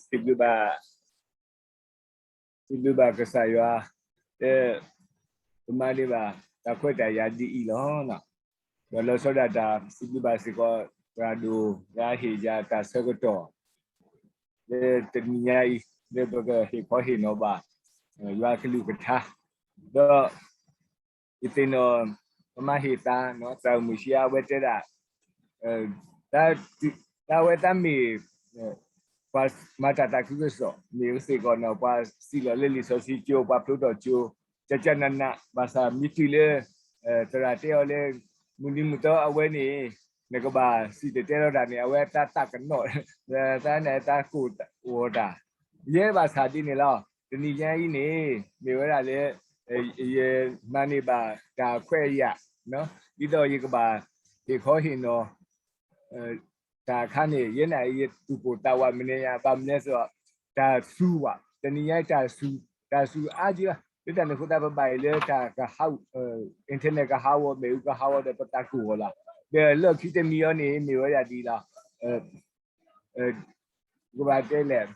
စံးဘျုးဘၣ်, စံးဘျုးဘၣ်ကစၢ်ယွၤ, လၢ ပမၤန့ၢ်ဘၣ် တၢ်ခွဲးတၢ်ယာ်ဒ်အံၤလီၤ. ဒီးလီၤဆီဒၣ်တၢ် စံးဘျုးဘၣ်စ့ၢ်ကီး သရၣ်ဒိၣ် လၢအဟ့ၣ်ယၤတၢ်ဆၢကတီၢ် လၢတနံၤညါအံၤ လၢပကဟ့ၣ်ခီဟ့ၣ်နီၤဘၣ် ယွၤကလုၢ်ကထါ, ဒီး ယသ့ၣ်နီၣ် ပမၤဟ့ၣ်သါ သရၣ်မုၣ်ဆံးအါ အဝဲတဲဒၣ် တၢ်ဝဲသးမ့ၢ် ပှၤမၤတၢ်သးခုကစီၣ် မ့ၢ်ဝဲစ့ၢ်ကီးနီၤ ပှၤစံၣ်လီၤလၢလံာ်စီဆှံကၠိ ပှၤဖျိထီၣ်ကၠိ ကကနန ဘၣ်ဆၣ်မ့ၢ်တုၤလၢ သရၣ်တဲအီၤလၢ မုၢ်နံၤမုၢ်သီအဝဲန့ၣ် နကဘၣ်စံၣ်တဲၤတဲလီၤတၢ်န့ၣ် အဝဲတၢ်သးကနီၣ် တၢ်န့ၣ်တၢ်ကိၢ်ဂီၤတၢ် ယဲဘၣ်ဆၣ်ဒ်န့ၣ်လီၤ. တနံၤညါအံၤန့ၣ် မ့ၢ်ဝဲဒၣ်လၢ ယမၤန့ၢ်ဘၣ်တၢ်ခွဲးအယာ် ဒ်သိးယကဘၣ်ဟ့ၣ်ခီဟ့ၣ်နီၤ တၢ်အခါန့ၣ် ယဲန့ၣ် ယသူၣ်ကိၢ်သးဝးမနုၤညါ ဘၣ်မနုၤလဲၣ်ဆိုတော့ တၢ်စူၤဘၣ် တနံၤညါအံၤ တၢ်စူၤအါက့လီၤ. လၢတၢ်န့ၣ်အဃိသတး ပဘၣ်အံၤလၢတၢ်ကဟး internet ကဟးဂီၤ မ့ၣ်အူကဟးဂီၤဒီး ပသးကိၢ်ဂီၤလီၤ. ဒီးလီၢ်ခံတမံၤအံၤန့ၣ် မ့ၢ်ဝဲဒၣ်ဒ်လီၤ. ကဘၣ်တဲလဲၣ်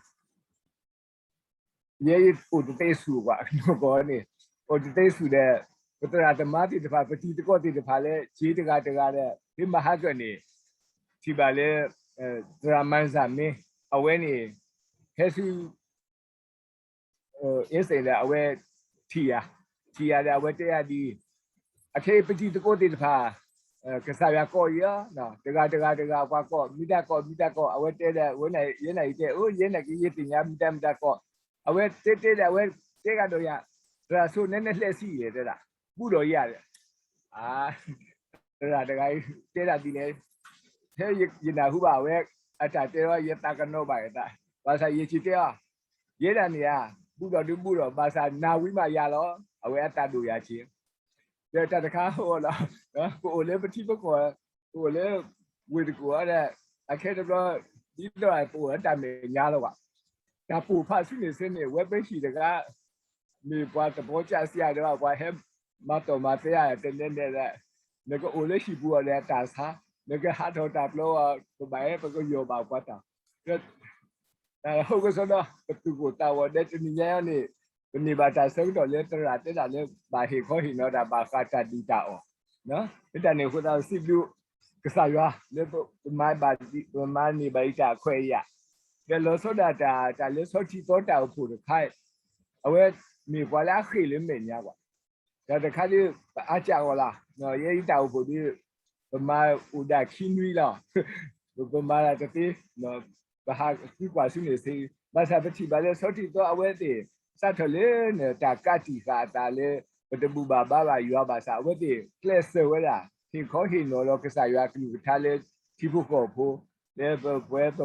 ယဲယအိၣ်တသ့စူၤကွၢ် နီၢ်ကီၢ်န့ၣ် အိၣ်တသ့စူၤဒီး ပသရၣ်သမါသ့ၣ်တဖၣ် ပတံၤသကိးသ့ၣ်တဖၣ်လၢ က့တဂၤတဂၤဒီး ဖဲမဟါကၢၣ်န့ၣ် ထံၣ်ဘၣ်လၢ သရၣ်မၤစၢ်မ့ၢ် အဝဲန့ၣ် ဟဲဆူ အ့စ့ၣ်ဒီး အဝဲထံၣ်ယၤ ထံၣ်ယၤဒီး အဝဲတဲယၤဒ်အံၤ အခဲအံၤပတံၤသကိးသ့ၣ်တဖၣ် ကစၢ်ယွၤကိးအံၤဧါ တဂၤတဂၤတဂၤ ပှၤကိး မ့ၢ်တၢ်ကိး မ့ၢ်တၢ်ကိး အဝဲတဲဒီး ဝဲန့ၣ် ယဲန့ၣ်ယတဲ အိၣ် ယဲန့ၣ်က့ ယသ့ၣ်ညါ မ့ၢ်တၢ်မ့ၢ်တၢ်ကိး အဝဲတဲတဲဒီး အဝဲတဲကဒီးယၤ သရၣ်ဆိ နဲနဲလှဲၣ်ဆံးလဲၣ် တဲဒၣ် ဘူးဒီးယၤဒီး သရၣ်တဂၤအံၤ တဲဒၣ်ဒ်လဲၣ် ဖဲယနၢ်ဟူဘၣ်အဝဲ အတၢ်တဲဝဲ ယသးကနီၤဘၣ်ယသး ဘၣ်ဆၣ်ယစံးတဲအီၤ ယဲဒၣ်န့ၣ်ဧါ ဘူးဒီးဒုးဘူးဒီး ဘၣ်ဆၣ်နၤဝံၤမးယၤလီၤ အဝဲအသးဒိၣ်ယၤက့ၤ ဒီးတၢ်တခါအိၣ်လီၤ ပအိၣ်လၢပထံပကီၢ် ပအိၣ်လၢ ဝ့ၢ်တကူၣ်အီၤဒီး အခဲတဘျီ ဒ်သိးပအိၣ်လၢတၢ်မဲာ်ညါလီၤဘၣ် တၢ်ပိာ်ဖးဆူန့ၣ်ဆ့န့ၣ် ဝဲပဟံၣ်တဂၤ မ့ၢ်ပှၤသဘီကစၢ်စံးယၤဒီး ပှၤဟဲမၤတီၢ်မၤသဲယၤတနဲနဲဒီး နကအိၣ်လၢဟံၣ်ပူၤအီၤဒီးတၢ်ဆါ နကဟးထီၣ်တၢ်ပျီအီၤ ကဘၣ်ဟဲပကယီၢ်ဘၣ်ပှၤတၢ် တၢ်ဟိကစီဒီ ပသူၣ်ကိၢ်သးဂီၤဒီးတနံၤညါအံၤန့ၣ် ပန့ၢ်ဘၣ်တၢ်ဆၢကတီၢ်လၢသရၣ်တဲဒၣ်လၢ ဘၣ်ဟ့ၣ်ခီဟ့ၣ်နီၤတၢ် ဘၣ်ဃးတၢ်ဒုၣ်တၢ်အီၣ် လၢတၢ်န့ၣ်အဃိသတး စံးဘျုးကစၢ်ယွၤလၢ ပမၤန့ၢ်ဘၣ်အံၤတၢ်အခွဲးအယာ် ဒီးလီၤဆီဒၣ်တၢ် တၢ်လၢဆီထံသီတၢ်အိၣ်ဖှိၣ်တခါ အဝဲမ့ၢ်ပှၤလၢအဃ့ၢ်လၢမဲာ်ညါကွၢ် တၢ်တခါဒ် ပအါကၢ်အီၤလီၤ ယဲအံၤတၢ်အိၣ်ဖှိၣ်ဒ် ပမၤအိၣ်ဒၣ်ခံနွံလီၤ ပမၤတၢ်တသ့ ပဟးသံကွၢ်ဆူန့ၣ်ဆ့ ဘၣ်ဆၣ်ပထံၣ်ဘၣ်လၢဆီထံသီအဝဲသ့ၣ် စးထီၣ်လၢနတၢ်ကးတံာ်ဃာ်အသးလၢ ပတဘူၣ်ဘၣ်ဘါဘၣ်ယွၤဘၣ်ဆၣ် အဝဲသ့ၣ်ကျဲးစၢးဝဲဒၣ် ဟ့ၣ်ခီဟ့ၣ်နီၤလီၤကစၢ်ယွၤကလုၢ်ကထါလၢ ထံဖိကီၢ်ဖိ လၢပဝဲပ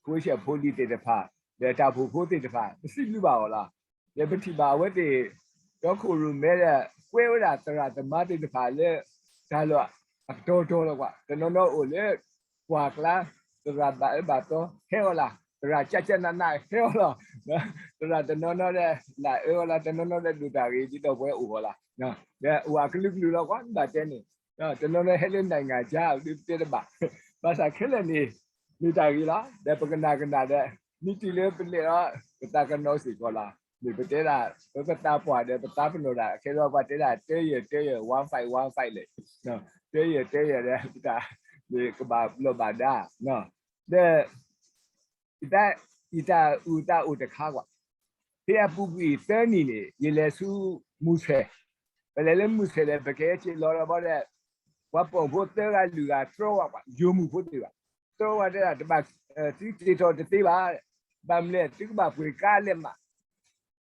ဖိဆဲးဖိလံၤသ့ၣ်တဖၣ် ဒီးတၢ်အိၣ်ဖှိၣ်ဖိသ့ၣ်တဖၣ် ပစံးဘျုးဘၣ်အီၤလီၤ ဒီးပထံၣ်ဘၣ်အဝဲသ့ၣ် တီခိၣ်ရိၣ်မဲဒီး ကွဲဝဲဒၣ်သရၣ်သမါသ့ၣ်တဖၣ်လၢ တၢ်လီၢ်အကတီၤတီၤလီၤကွၢ် တနီၤနီၤအိၣ်လၢ ပှၢ်ကျါ သရၣ်ဘၣ်အၢဘၣ်သီ ဟဲအီၤလီၤ သရၣ်ကၠၢ်ကၠၢ်နးနးဟဲအီၤလီၤ သရၣ်တနီၤနီၤဒီး လၢအၢအီၤလီၤ တနီၤနီၤဒီးဒိၣ်တၢ်ဂ့ၤ ဒ်သိးပဝဲအိၣ်အီၤလီၤ ဒီးအိၣ်အကလုာ်ကလုာ်လီၤကွၢ် ဘၣ်တဲန့ၣ် တနီၤနီၤဟဲလၢ နိုင်ငံခြား ဒ်ပတဲတဘၣ် ဘၣ်ဆၣ်ခဲလၢာ်န့ၣ် မ့ၢ်တၢ်ဂ့ၤလီၤ ဒီးပကနၣ်ကနၣ်ဒီး မ့ၢ်တုၤလၢပလဲၤဒီး ပသးကနီၤစ့ၢ်ကီးလီၤ မ့ၢ်ပတဲဒၣ် ပသးပှၢ်ဒီးပသးပနီၣ်တၢ် အခဲဒီးပှၤတဲဒၣ် တဲယဲၢ်တဲယဲၢ် one fight one fight လဲၣ် တဲယဲၢ်တဲယဲၢ်ဒီး ပတၢ်မ့ၢ်ကဘၣ်ဘျီၣ်ဘၣ်ဒါ ဒီး ယတၢ်အုၣ်သးအိၣ်တခါကွၢ် ဖဲအပူၤကွံာ်သၢနံၣ်န့ၣ် ယလဲၤဆူမူဆဲး, ပလဲၤလၢမူဆဲးဒီး ပကဟဲက့ၤလီၤဒီးဘီဒီး ပှၤပိာ်မုၣ်ဖိသၢဂၤလွံၢ်ဂၤ တြီဝဲကွၢ် ယိၤမုၣ်ဖိသ့ၣ်တဖၣ် တြီဝဲတဲဒၣ် တဘၣ် သုတ့ထီၣ်တသ့ဘၣ်, ဘၣ်မနုၤလဲၣ် သုကဘၣ်ပှ့ၤကါလဲးမး,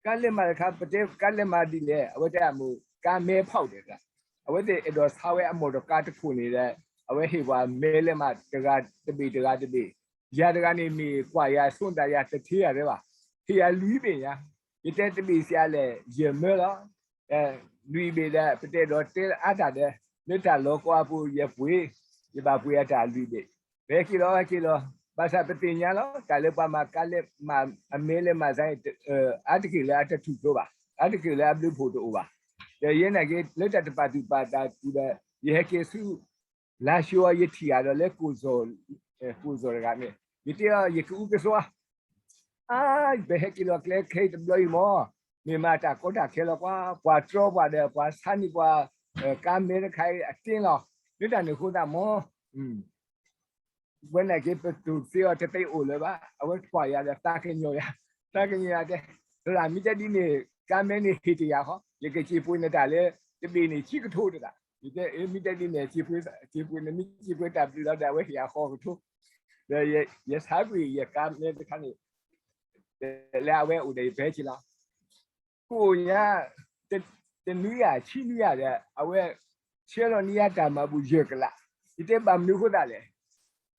ကါလဲးမးတခါ ပတဲကါလဲးမးဒ်လဲၣ် အဝဲတဲမ့ၢ် ကါမဲဖီၣ်တဲဒၣ်, အဝဲသ့ၣ်အဲၣ်ဒိးဆါဝဲအမိၢ်တကါတခိၣ်န့ၣ်ဒီး အဝဲဟ့ၣ်ပှၤမဲလဲးမးတဂၤတဘ့ၣ်တဂၤတဘ့ၣ်, ယၤတဂၤန့ၣ်မ့ၢ်ကွၢ်ယၤ ဆိသးယၤတထ့ဂၤတဲဘၣ်, ဟ့ၣ်ယၤလွံၢ်ဘ့ၣ်ညါ, ယတဲတဘ့ၣ်စံးအါလဲၣ် ယဲၢ်မၢလီၤ, လွံၢ်ဘ့ၣ်ဒီး ပတဲဒီးတဲအါတၢ်ဒီး လၢတၢ်လီၤကီအပူၤ ယပှ့ၤ, ယဘၣ်ပှ့ၤအတၢ်လွံၢ်ဘ့ၣ်, ပဟဲက့ၤလီၤ ဟဲက့ၤလီၤ, ဘၣ်ဆၣ်ပသ့ၣ်ညါလီၤ တၢ်လၢပှၤမၤကါလဲးမး အမဲလဲးမးစါန့ၣ် အါတက့ၢ်လၢအတထူၣ်ဖျိဘၣ်, အါတက့ၢ်လၢအဘျုးဖှိၣ်တအိၣ်ဘၣ်, ဒီးယဲနာ်က့ၤ လၢတၢ်တပာ်သူၣ်ပာ်သးပူၤဒီး ယဟဲက့ၤဆူ လါၡိအီၤ ယထံၣ်အါဒီးလၢ ကိၣ်စီၣ်တဂၤန့ၣ် ယတဲအီၤ ယကအူကစွါ အါ ပဟဲက့ၤလီၤကျဲခဲအံၤတဘျီအံၤမၢ်, မ့ၢ်မၤတၢ်ကီတၢ်ခဲလီၤကွၢ်, ပှၤတြီပှၤဒီးပှှၤဆါန့ၢ်ပှၤ ကါမဲတခါအံၤအသ့လီၤ. လၢတၢ်န့ၣ်အဃိသတးမၢ် ဝဲန့ၣ်က့ ပတိၢ်သ့အီၤတသ့အိၣ်လၢၤဘၣ်, အဝဲကွၢ်ယၤဒီးသးကညီၤယၤ, သးကညီၤယၤတဲ, သရၣ်မ့ၢ်တဲဒ်န့ၣ် ကါမဲန့ၣ်ဟ့ၣ်တ့ၢ်ယၤဃီ, ယကစံးပှ့ၤနတၢ်လၢ တဘ့ၣ်န့ၣ်ဆံကထိတဒၣ်, ယတဲမ့ၢ်တဲဒ်န့ၣ် စံးပှ့ၤနမ့ၢ်စံးပှ့ၤတၢ်ဘျုးလီၤဒီး အဝဲဟ့ၣ်ယၤဃီကထိ, ဒီးယဆါကွံာ်ယကါမဲတခါန့ၣ် လၢအဝဲအိၣ်ဒီးယပဟဲက့ၤလီၤ. ကအိၣ်ညါ တနွံဂၤဆံနွံဂၤဒီး အဝဲ ဆှၢလီၤန့ၢ်ယၤတၢ်မၤဘူၣ်ယဲၢ်ကလး, ယတဲဘၣ်မနုၤအဃိသတးလဲၣ်,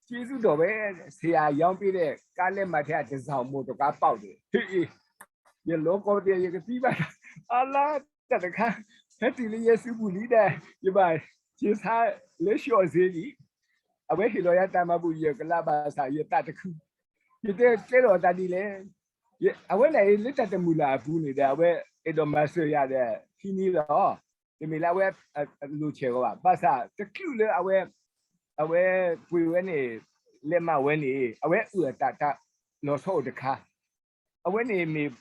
ကျေးဇူးတော်ပဲ, ဆရာရောင်းပေးတဲ့ ကားလက်မှတ်ထဲက တစ်စောင် မော်တော်ကားပေါက်တယ်, ဟ့ၣ်အ့ၣ်, ယလီၤကီသ့ၣ် ယကသံဘၣ်တၢ်, အလါ တၢ်တခါ ဟဲတုၤလၢယဲစုပူၤလံဒီး ယဘၣ်က့ၤဆါလၢ လျှော့ဈေးလံ, အဝဲဟ့ၣ်လီၤယၤတၢ်မၤဘူၣ်ယဲၢ်ကလးဘၣ်ဆၣ် ယသးတခု, ယတဲကဲထီၣ်သးဒ်လဲၣ်, အဝဲန့ၣ်အံၤလၢတၢ်တမုာ်လၢ်အပူၤန့ၣ်ဒီး အဝဲအဲၣ်ဒိးမၤစၢၤယၤဒီး ဟံးန့ၢ်လီၤ, တမ့ၢ်လၢအဝဲ အလိၣ်ဆဲးဂီၤဘၣ်, ဘၣ်ဆၣ်တချုးလၢအဝဲ အဝဲပှ့ၤဝဲန့ၣ် လက်မှတ်ဝဲန့ၣ် အဝဲအုၣ်အသးတၢ်လီၤဆီအိၣ်တခါ, အဝဲန့ၣ်မ့ၢ်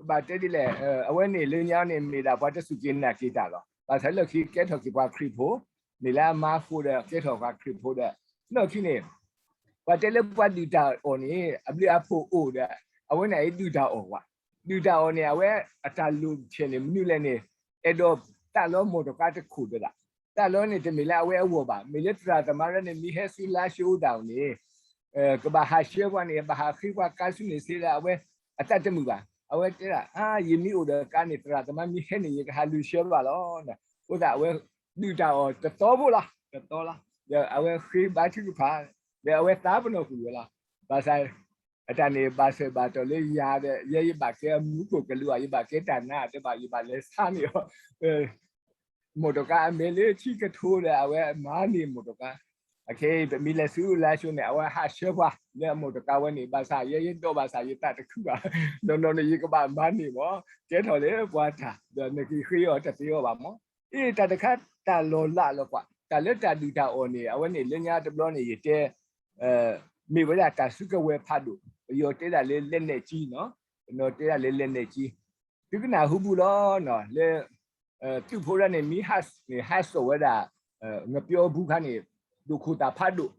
ဘၣ်တဲဒ်လဲၣ်, အဝဲန့ၣ်လၢညါန့ၣ် မ့ၢ်ဒၣ်ပှၤတစူၢ်က့ၤနာ်က့ၤတၢ်လီၤ. ဘၣ်ဆၣ်လၢခံကဲထီၣ်က့ၤပှၤခရံာ်ဖိ, မ့ၢ်လၢအမါဃိဒီးကဲထီၣ်ပှၤခရံာ်ဖိဒီး, လီၢ်ခံန့ၣ် ပှၤတဲလၢပှၤဒုၣ်တၢ်အီၣ်န့ၣ် အဘျုးအဖှိၣ်အိၣ်ဒီး အဝဲန့ၣ်အံၤဒုၣ်တၢ်အီၣ်ကွၢ်, ဒုၣ်တၢ်အီၣ်န့ၣ် အဝဲအတၢ်လိၣ်ဆဲးန့ၣ် မနုၤလဲၣ်န့ၣ် အဲၣ်ဒိးသးလီၤမိၢ်တကါတခိၣ်ဒီးဒၣ်, သးလီၤန့ၣ်တမ့ၢ်လၢအဝဲအဂီၢ်ဘၣ်, မ့ၢ်လၢသရၣ်သမါရၢန့ၣ် မ့ၢ်ဟဲဆူလါၡိတၢ်အီၣ်န့ၣ် ကဘၣ်ဟးဆှၢပှၤန့ၣ် ဘၣ်ဟးဃ့ပှၤကါဆူန့ၣ်စ့လၢအဝဲအသးတမုာ်ဘၣ်. အဝဲတဲဒၣ် အါ ယမ့ၢ်အိၣ်ဒီးကါန့ၣ် သရၣ်သမါမ့ၢ်ဟဲန့ၣ် ယကဟးလူၤဆှၢဘၣ်လီၤ. အဃိသတးအဝဲဒုၣ်တၢ်အီၣ်တသီဖိလီၤ, တသီလီၤ. ဒီးအဝဲဃ့ဘါထုကဖၣ်, ဒီးအဝဲသးပနီၣ်ကွံာ်ဝဲလီၤ. ဘၣ်ဆၣ် အတၢ်န့ၣ် ဘၣ်ဆၢဘၣ်တီၢ်လၢယၤဒီး ယဲယဘၣ်ကဲအမူခိၣ်ကလူးဧါ, ယဘၣ်ကဲတၢ်နါ တဲဘၣ် ယဘၣ်လဲၤဆါန့ၢ်အီၤ မိၢ်တကါအမဲာ်လၢထံကထိဒီး အဝဲမၤန့ၢ်မိၢ်တကါ. အခဲအံၤ ပမ့ၢ်လဲၤဆူလါၡိန့ၣ် အဝဲဟးဆှၢပှၤလၢအမိၢ်တကါဝဲန့ၣ် ဘၣ်ဆၣ်ယဲယဒိးဘၣ်ဆၣ်ယသးတခုဘၣ်. နီၢ်နီၢ်န့ၣ် ယကဘၣ်မၤန့ၢ်မၢ်, ကဲထီၣ်လၢပှၤတၢ် ဒီးနကဃ့အီၤတသ့အီၤဘၣ်မၢ်. အ့ တၢ်တခါတၢ်လီၤလးလီၤကွၢ် တၢ်လၢတၢ်ဒုၣ်တၢ်အီၣ်န့ၣ် အဝဲန့ၣ်လၢညါတဘျီန့ၣ် ယတဲ မ့ၢ်ဝဲဒၣ်တၢ်စုကဝဲၤဖးဒိၣ်, ပယီၤတဲဒၣ်လၢ လက်နက်ကြီး နီၤ, ပနီၢ်တဲဒၣ်လၢ လက်နက်ကြီး, သုကနၢ်ဟူဘူးလီၤနီၤ လၢ သုးဖိတၢ်န့ၣ် မ့ၢ်ဟးစိာ်ဝဲဒၣ် ငပျီဘူးခါန့ၣ် ဒိၣ်ခိၣ်သၣ်ဖးဒိၣ်,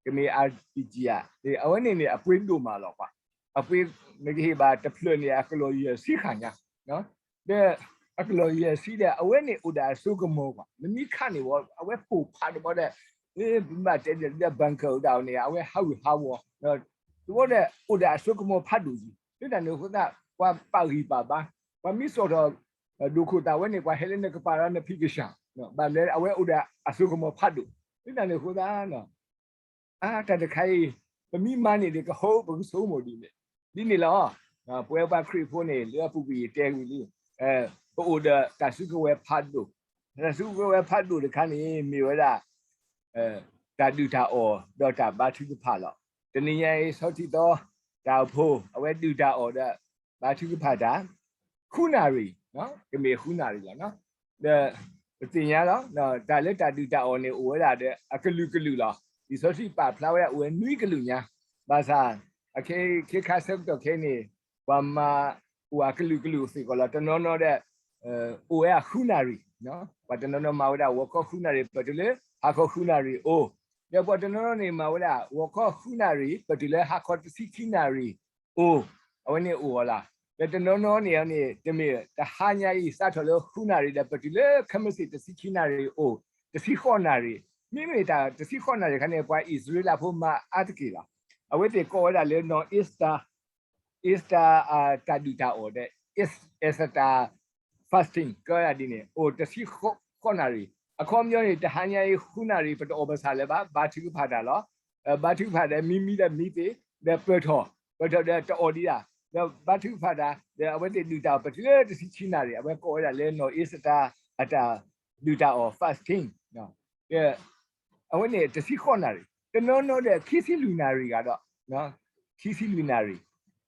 ကမ့ၢ် အၣ်ပီၣ်ကၠံ ဧါ, အဝဲန့ၣ်န့ၣ် အပှ့ၤဒိၣ်မးလီၤကွၢ်, အပှ့ၤ နကဟ့ၣ်ဘၣ်တဖျၢၣ်န့ၣ် အကလီၢ်ယဲၢ်ဆံဃၣ်ညါ ဒီးအကလီၢ်ယဲၢ်ဆံဒီး အဝဲန့ၣ်အိၣ်ဒီးအစိကမီၤကွၢ်, နမ့ၢ်ခးန့ၣ်ဝဲ အဝဲပိၢ်ဖးတဘီဒီး ပဘၣ်တဲဒီး bunker ဒၣ်အီၤန့ၣ် အဝဲဟးဝုၢ်ဟးဝီၤ, တဘီဒီး အိၣ်ဒီးအစိကမီၤဖးဒိၣ်ယံၤ, လၢတၢ်န့ၣ်အဃိသတး ပှၤပာ်ဂံၢ်ပာ်ဘါ, ပှၤမ့ၢ်စိာ်ထီၣ် ဒိၣ်ခိၣ်သၣ်ဝဲန့ၣ် ပှၤဟဲလၢနကပၤဒီးနဖံးကစၢ်, ဘၣ်မနုၤအဝဲအိၣ်ဒီးအစိကမီၤဖးဒိၣ်, လၢတၢ်န့ၣ်အဃိသတး အါ တၢ်တခါအံၤ ပမ့ၢ်မၤန့ၢ်ဒံးကဟီၣ် ပကဆိကမိၣ်ဒ်လဲၣ်, ဒ်န့ၣ်လီၤ. ပဝဲပှၤခရံာ်ဖိန့ၣ် လၢအပူၤကွံာ်ယတဲဝံၤလံ, ပအိၣ်ဒီးတၢ်စုကဝဲၤဖးဒိၣ်, တၢ်စုကဝဲၤဖးဒိၣ်တခါန့ၣ် မ့ၢ်ဝဲဒၣ် တၢ်ဒုၣ်တၢ်အီၣ်ဒီးတၢ်ဘါထုကဖၣ်လီၤ. တနံၤညါအံၤ ဆီထံသီ တၢ်အိၣ်ဖှိၣ် အဝဲဒုၣ်တၢ်အီၣ်ဒီး ဘါထုကဖၣ်တၢ် ဃုနၣ်ရံၣ်, ကမ့ၢ်ဃုနၣ်ရံၣ်လီၤ. ဒီးပသ့ၣ်ညါလီၤ, တၢ်လၢတၢ်ဒုၣ်တၢ်အီၣ်န့ၣ် အိၣ်ဝဲဒၣ်ဒီးအကလုာ်ကလုာ်လီၤ. လံာ်စီဆှံပာ်ဖျါဝဲဒၣ်အိၣ်ဝဲနွံကလုာ်ညါ, ဘၣ်ဆၣ် အခဲ ခဲခါဆၢကတီၢ်ခဲအံၤန့ၣ် ပှၤမၤအိၣ်အကလုာ်ကလုာ်စ့ၢ်ကီးလီၤ. တနီၤနီၤဒီး အိၣ်ဝဲဒၣ်ဃုနၣ်ရံၣ်, ပှၤတနီၤနီၤမၤဝဲဒၣ် ဂီၤခီဃုနၣ်ရံၣ် ပတုၤလၢဟါခီဃုနၣ်ရံၣ်အိၣ်, ဒီးပှၤတနီၤနီၤန့ၣ် မၤဝဲဒၣ် ဂီၤခီဃုနၣ်ရံၣ် ပတုၤလၢဟါခီတဆံခံနၣ်ရံၣ် အိၣ်, အဝဲန့ၣ်အိၣ်အီၤလီၤ. ဒီးတနီၤနီၤန့ၣ်န့ၣ် တမ့ၢ်တဟါညါအံၤ စးထီၣ်လၢဃုနၣ်ရံၣ်ဒီး ပတုၤလၢခဲမုၢ်ဆ့ၣ်တဆံခံနၣ်ရံၣ်အိၣ်, တဆံဃိးနၣ်ရံၣ်, မ့မ့ၢ်တၢ်တဆံဃိးနၣ်ရံၣ်တခါန့ၣ် ပှၤအံၣ်စရ့လးဖိမၤအါတက့ၢ်လီၤ. အဝဲသ့ၣ်ကိးဝဲဒၣ်လၢနီၢ်အ့စတၢ် Easter တၢ်ဒုၣ်တၢ်အီၣ်ဒီး Easter fasting ကိးဝဲဒၣ်ဒ်န့ၣ် အိၣ်တဆံဃိးနၣ်ရံၣ်, အခီပညီန့ၣ် တဟါညါအံၤဃုနၣ်ရံၣ် ပတအီၣ်ပဆၣ်လၢၤဘၣ်, ဘါထုကဖၣ်တၢ်လီၤ. ဘါထုကဖၣ်ဒီးမံမံဒီးမံသ့, ဒီးပၢၢ်ထီၣ်, ပၢၢ်ထီၣ်ဒီးတအီၣ်ဒံးဒၣ်, ဒီးဘါထုကဖၣ်တၢ် ဒီးအဝဲသ့ၣ်ဒုၣ်တၢ်အီၣ် ပတုၤလၢတဆံခံနၣ်ရံၣ်, အဝဲကိးဝဲဒၣ်လၢနီၢ်အ့စတၢ်အတၢ်ဒုၣ်တၢ်အီၣ် fasting အဝဲန့ၣ်တဆံဃိးနၣ်ရံၣ်, တနီၤနီၤဒီးခံဆံလွံၢ်နၣ်ရံၣ်ဂၤဒီး ခံဆံလွံၢ်နၣ်ရံၣ်,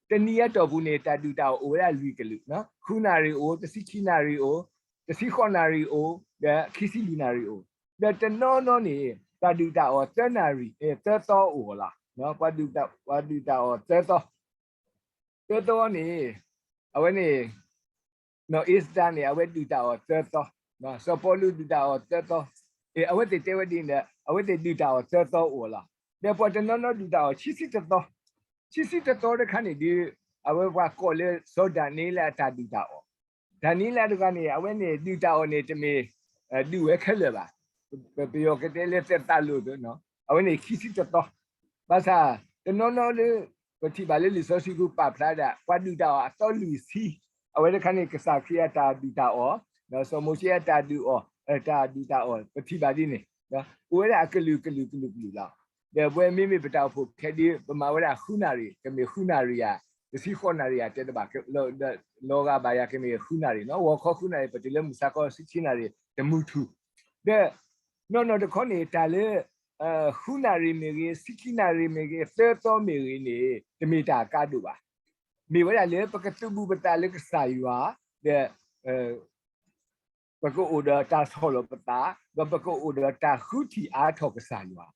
တနံၤအတီၢ်ပူၤန့ၣ် တၢ်ဒုၣ်တၢ်အီၣ်အိၣ်ဝဲဒၣ်လွံၢ်ကလုာ်, ဃုနၣ်ရံၣ်အိၣ်, တဆံခံနၣ်ရံၣ်အိၣ်, တဆံဃိးနၣ်ရံၣ်အိၣ်, ဒီးခံဆံလွံၢ်နၣ်ရံၣ်အိၣ်, ဒီးတနီၤနီၤန့ၣ် တၢ်ဒုၣ်တၢ်အီၣ်သၢနၣ်ရံၣ်, သၢသီအိၣ်လီၤ. ပှၤဒုၣ်တၢ်အီၣ်သၢသီ သၢသီန့ၣ် အဝဲန့ၣ် နီၢ်အ့စတၢ်န့ၣ် အဝဲဒုၣ်တၢ်အီၣ်သၢသီ, စီၤပီလူးဒုၣ်တၢ်အီၣ်သၢသီ, အဝဲသ့ၣ်တဲဝဲဒ်န့ၣ်ဒီး အဝဲသ့ၣ်ဒုၣ်တၢ်အီၣ်သၢသီအိၣ်လီၤ. ဒီးပှၤတနီၤနီၤဒုၣ်တၢ်အီၣ်ခံဆံတသီ, ခံဆံတသီတခါန့ၣ်ဒီး အဝဲပှၤကိးလၢစီၤဒၤနံးယ့လးအတၢ်ဒုၣ်တၢ်အီၣ်, ဒၤနံးယ့လးတဂၤန့ၣ် အဝဲန့ၣ်ဒုၣ်တၢ်အီၣ်န့ၣ်တမ့ၢ် ဒုၣ်ဝဲခဲလၢာ်ဘၣ်, ပယီၤကတဲလၢသဲးသးလိာ်သ့ၣ်, အဝဲန့ၣ်ခံဆံတသီ, ဘၣ်ဆၣ် တနီၤနီၤလၢ ပထံၣ်ဘၣ်လၢလံာ်စီဆှံပူၤပာ်ဖျါဒၣ် ပှၤဒုၣ်တၢ်အီၣ်အသီလွံၢ်ဆံ, အဝဲတခါန့ၣ် ကစၢ်ခရံာ်အတၢ်ဒုၣ်တၢ်အီၣ်, စီၤမိၤၡ့အတၢ်ဒုၣ်အီၣ်, တၢ်ဒုၣ်တၢ်အီၣ် ပထံၣ်ဘၣ်ဒ်န့ၣ်, အိၣ်ဝဲဒၣ်အကလုာ်ကလုာ်ကလုာ်ကလုာ်လီၤ. ဒီးပဝဲမ့မ့ၢ်ပတၢ်အိၣ်ဖှိၣ်ခဲဒုး ပမၤဝဲဒၣ်ဃုနၣ်ရံၣ်, ကမ့ၢ်ဃုနၣ်ရံၣ်ဧါ, တဆံဃိးနၣ်ရံၣ်ဧါ တဲတဘၣ်, လီၤဂာ်ဘၣ်ယၤကမ့ၢ်ဃုနၣ်ရံၣ်နီၤ, ဂီၤခီဃုနၣ်ရံၣ် ပတုၤလၢမုၢ်ဆါခီဆံခံနၣ်ရံၣ် တမုာ်ထူၣ်, ဒီး နီၢ်နီၢ်တခီန့ၣ် တၢ်လၢ ဃုနၣ်ရံၣ်မ့ၢ်ဂ့ၤ, ဆံခံနၣ်ရံၣ်မ့ၢ်ဂ့ၤ, သၢသီမ့ၢ်ဂ့ၤန့ၣ် တမ့ၢ်တၢ်အကါဒိၣ်ဘၣ်. မ့ၢ်ဝဲဒၣ်လၢပကသုးဘူးပသးလၢကစၢ်ယွၤ, ဒီး ပကအိၣ်ဒီးတၢ်ဆီၣ်လီၤပသး, ဒီးပကအိၣ်ဒီးတၢ်ဃုထံၣ်အါထီၣ်ကစၢ်ယွၤ,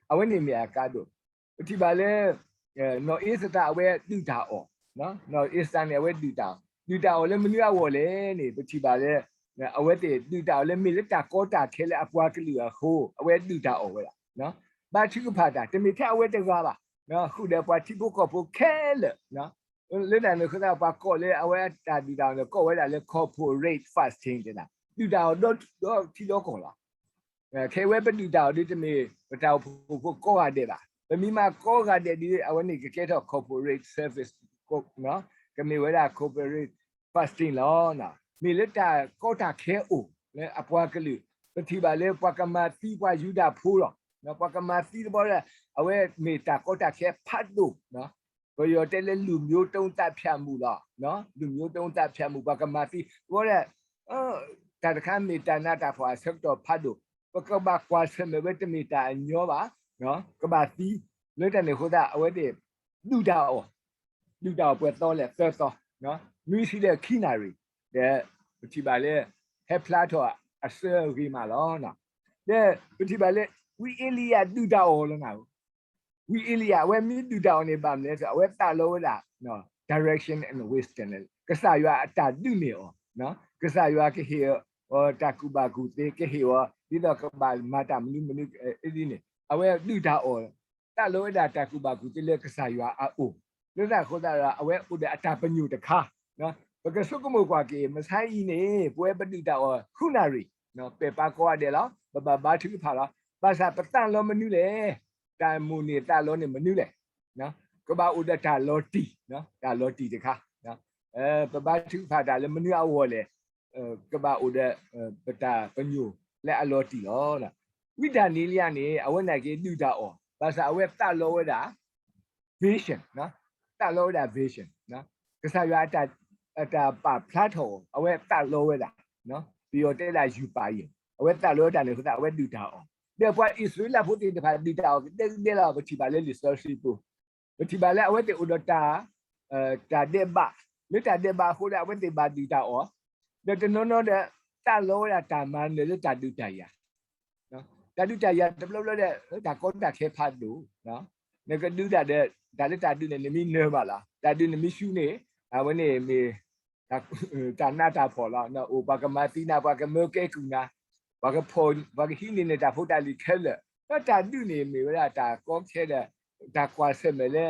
အဝဲန့ၣ်မ့ၢ်အကါဒိၣ်. ပထံၣ်ဘၣ်လၢ နီၢ်အ့စတၢ်အဝဲဒုၣ်တၢ်အီၣ်, နီၢ်အ့စတၢ်န့ၣ် အဝဲဒုၣ်တၢ်အီၣ်, ဒုၣ်တၢ်အီၣ်လၢမနုၤအဂီၢ်လဲၣ်န့ၣ် ပထံၣ်ဘၣ်လၢ အဝဲသ့ၣ်ဒုၣ်တၢ်အီၣ်လၢမ့ၢ်လၢတၢ်ကီတၢ်ခဲလၢအပှၤကလုာ်အဃိ အဝဲဒုၣ်တၢ်အီၣ်ဝဲဒၣ်, ဘါထုကဖၣ်တၢ် တမ့ၢ်ထဲအဝဲတဂၤဘၣ်, ဃုာ်ဒီးပှၤထံဖိကီၢ်ဖိခဲလၢာ်, လၢတၢ်န့ၣ်အဃိသတး ပှၤကိးလၢအဝဲတၢ်ဒုၣ်တၢ်အီၣ်န့ၣ် ကိးဝဲဒၣ်လၢ corporate fasting တဲဒၣ်, ဒုၣ်တၢ်အီၣ်ဒီထံဒီကီၢ်လီၤ. ခဲအံၤဝဲပဒုၣ်တၢ်အီၣ်ဒ်တမ့ၢ် ပတၢ်အိၣ်ဖှိၣ်ဖိကိးဂၤဒဲးဘၣ်. ပမ့ၢ်မၤကိးဂၤဒဲးဒီး အဝဲန့ၣ်ကကဲထီၣ် corporate service, ကမ့ၢ်ဝဲဒၣ် corporate fasting လီၤ. မ့ၢ်လၢတၢ်ကီတၢ်ခဲအိၣ်လၢအပှၤကလုာ်, ပထံၣ်ဘၣ်လၢပှၤကမၤသံပှၤယူဒၤဖိလီၤ. ပှၤကမၤသံတဘျီဒီး အဝဲမ့ၢ်တၢ်ကီတၢ်ခဲဖးဒိၣ်, ပယီၤတဲလၢ လူမျိုးတုံးသတ်ဖြတ်မှု လီၤ. လူမျိုးတုံးသတ်ဖြတ်မှု ပှၤကမၤသံတဘျီဒီး တၢ်တခါမ့ၢ်တၢ်နးတၢ်ဖှီၣ်အဆၢကတီၢ်ဖးဒိၣ်, ပကဘၣ်ကွၢ်ဆၢၣ်မဲာ်ဝဲတမ့ၢ်တၢ်အညီဘၣ်, ကဘၣ်သံ, လၢတၢ်န့ၣ်အဃိသတး အဝဲသ့ၣ်ဒုၣ်တၢ်အီၣ်, ဒုၣ်တၢ်အီၣ်ပှဲၤသီလဲၣ် သၢသီ, နွံဆံဒီးခံနၣ်ရံၣ်, ဒီးပထံၣ်ဘၣ်လၢ ဟဲဖျါထီၣ်အဆၢဂ့ၤမးလီၤ. ဒီးပထံၣ်ဘၣ်လၢ ဝံအ့လံယၤဒုၣ်တၢ်အီၣ်လီၤနၤ, ဝံအ့လံယၤ အဝဲမ့ၢ်ဒုၣ်တၢ်အီၣ်န့ၣ် ဘၣ်မနုၤလဲၣ်, အဝဲသးလီဝဲဒၣ် direction and wisdom န့ၣ် ကစၢ်ယွၤအတၢ်ဒုးနဲၣ်အီၤ, ကစၢ်ယွၤကဟ့ၣ်အီၤတၢ်ကူၣ်ဘၣ်ကူၣ်သ့, ကဟ့ၣ်အီၤ ဒ်သိးကဘၣ်မၤတၢ်မနုၤမနုၤဒ်န့ၣ် အဝဲဒုၣ်တၢ်အီၣ် သးလီဝဲဒၣ်တၢ်ကူၣ်ဘၣ်ကူၣ်သ့လၢကစၢ်ယွၤအအိၣ်, လၢတၢ်အဃိသတးဒီး အဝဲအိၣ်ဒီးအတၢ်ပညိၣ်တခါ, ပကဆိကမိၣ်ကွၢ်က့ၤ မဆါအံၤန့ၣ် ပဝဲပဒုၣ်တၢ်အီၣ်ဃုနၣ်ရံၣ်, ပဲာ်ပာ်ကိးဂၤဒဲးလီၤ, ပဘၣ်ဘါထုကဖၣ်လီၤ, ဘၣ်ဆၣ်ပသးလီမနုၤလဲၣ်, တၢ်မိၣ်န့ၢ်သးလီန့ၣ်မနုၤလဲၣ်, ကဘၣ်အိၣ်ဒီးတၢ်လီၤတံၢ်, တၢ်လီၤတံၢ်တခါ, ပဘါထုကဖၣ်တၢ်လၢမနုၤအဂီၢ်လဲၣ်, ကဘၣ်အိၣ်ဒီး ပတၢ်ပညိၣ်လၢအလီၤတံၢ်လီၤ. ဝံဒၤနံယလါန့ၣ် အဝဲန့ၣ်က့ၤဒုၣ်တၢ်အီၣ်, ဘၣ်ဆၣ်အဝဲသးလီဝဲဒၣ် vision, သးလီဝဲဒၣ် vision, ကစၢ်ယွၤအတၢ်ပာ်ဖျါထီၣ်အီၤ အဝဲသးလီဝဲဒၣ်, ပယီၤတဲဒၣ် ယုၢ်ပာ်ယဲၢ်, အဝဲသးလီဝဲဒၣ်န့ၣ်အဃိသတး အဝဲဒုၣ်တၢ်အီၣ်, ဒီးပှၤအံၣ်စရ့လးဖိသ့ၣ်တဖၣ် ဒုၣ်တၢ်အီၣ်ကဒဲကဒဲလီၤ, ပထံၣ်ဘၣ်လၢလံာ်စီဆှံပူၤ, ပထံၣ်ဘၣ်လၢအဝဲသ့ၣ်အိၣ်ဒီးတၢ် တၢ်ဒဲးဘး, လၢတၢ်ဒဲးဘးအဃိဒီး အဝဲသ့ၣ်ဘၣ်ဒုၣ်တၢ်အီၣ်, ဒီးတနီၤနီၤဒီး သးလီဝဲဒၣ်တၢ်မၤနၢၤလၢတၢ်ဒုးတၢ်ယၤ, တၢ်ဒုးတၢ်ယၤတဘျီဘျီဒီး တၢ်ကီတၢ်ခဲဖးဒိၣ်, နကဒုးတၢ်ဒီး တၢ်လၢတၢ်ဒုးန့ၣ် နမ့ၢ်နၢၤဘၣ်လီၤ, တၢ်ဒုးနမ့ၢ်ဆူန့ၣ် အဝဲန့ၣ်မ့ၢ် တၢ်နးတၢ်ဖှီၣ်လီၤ, အိၣ်ပှၤကမၤသံနၤ ပှၤကမၢကဲကုၢ်နၤ, ပှၤကဖီၣ် ပှၤကဟံးန့ၢ်နတၢ်ဖိတၢ်လံၤခဲလၢာ်, ဒီးတၢ်ဒုးန့ၣ်မ့ၢ်ဝဲဒၣ်တၢ်ကီခဲဒီး တၢ်ကွၢ်ဆၢၣ်မဲာ်လၢ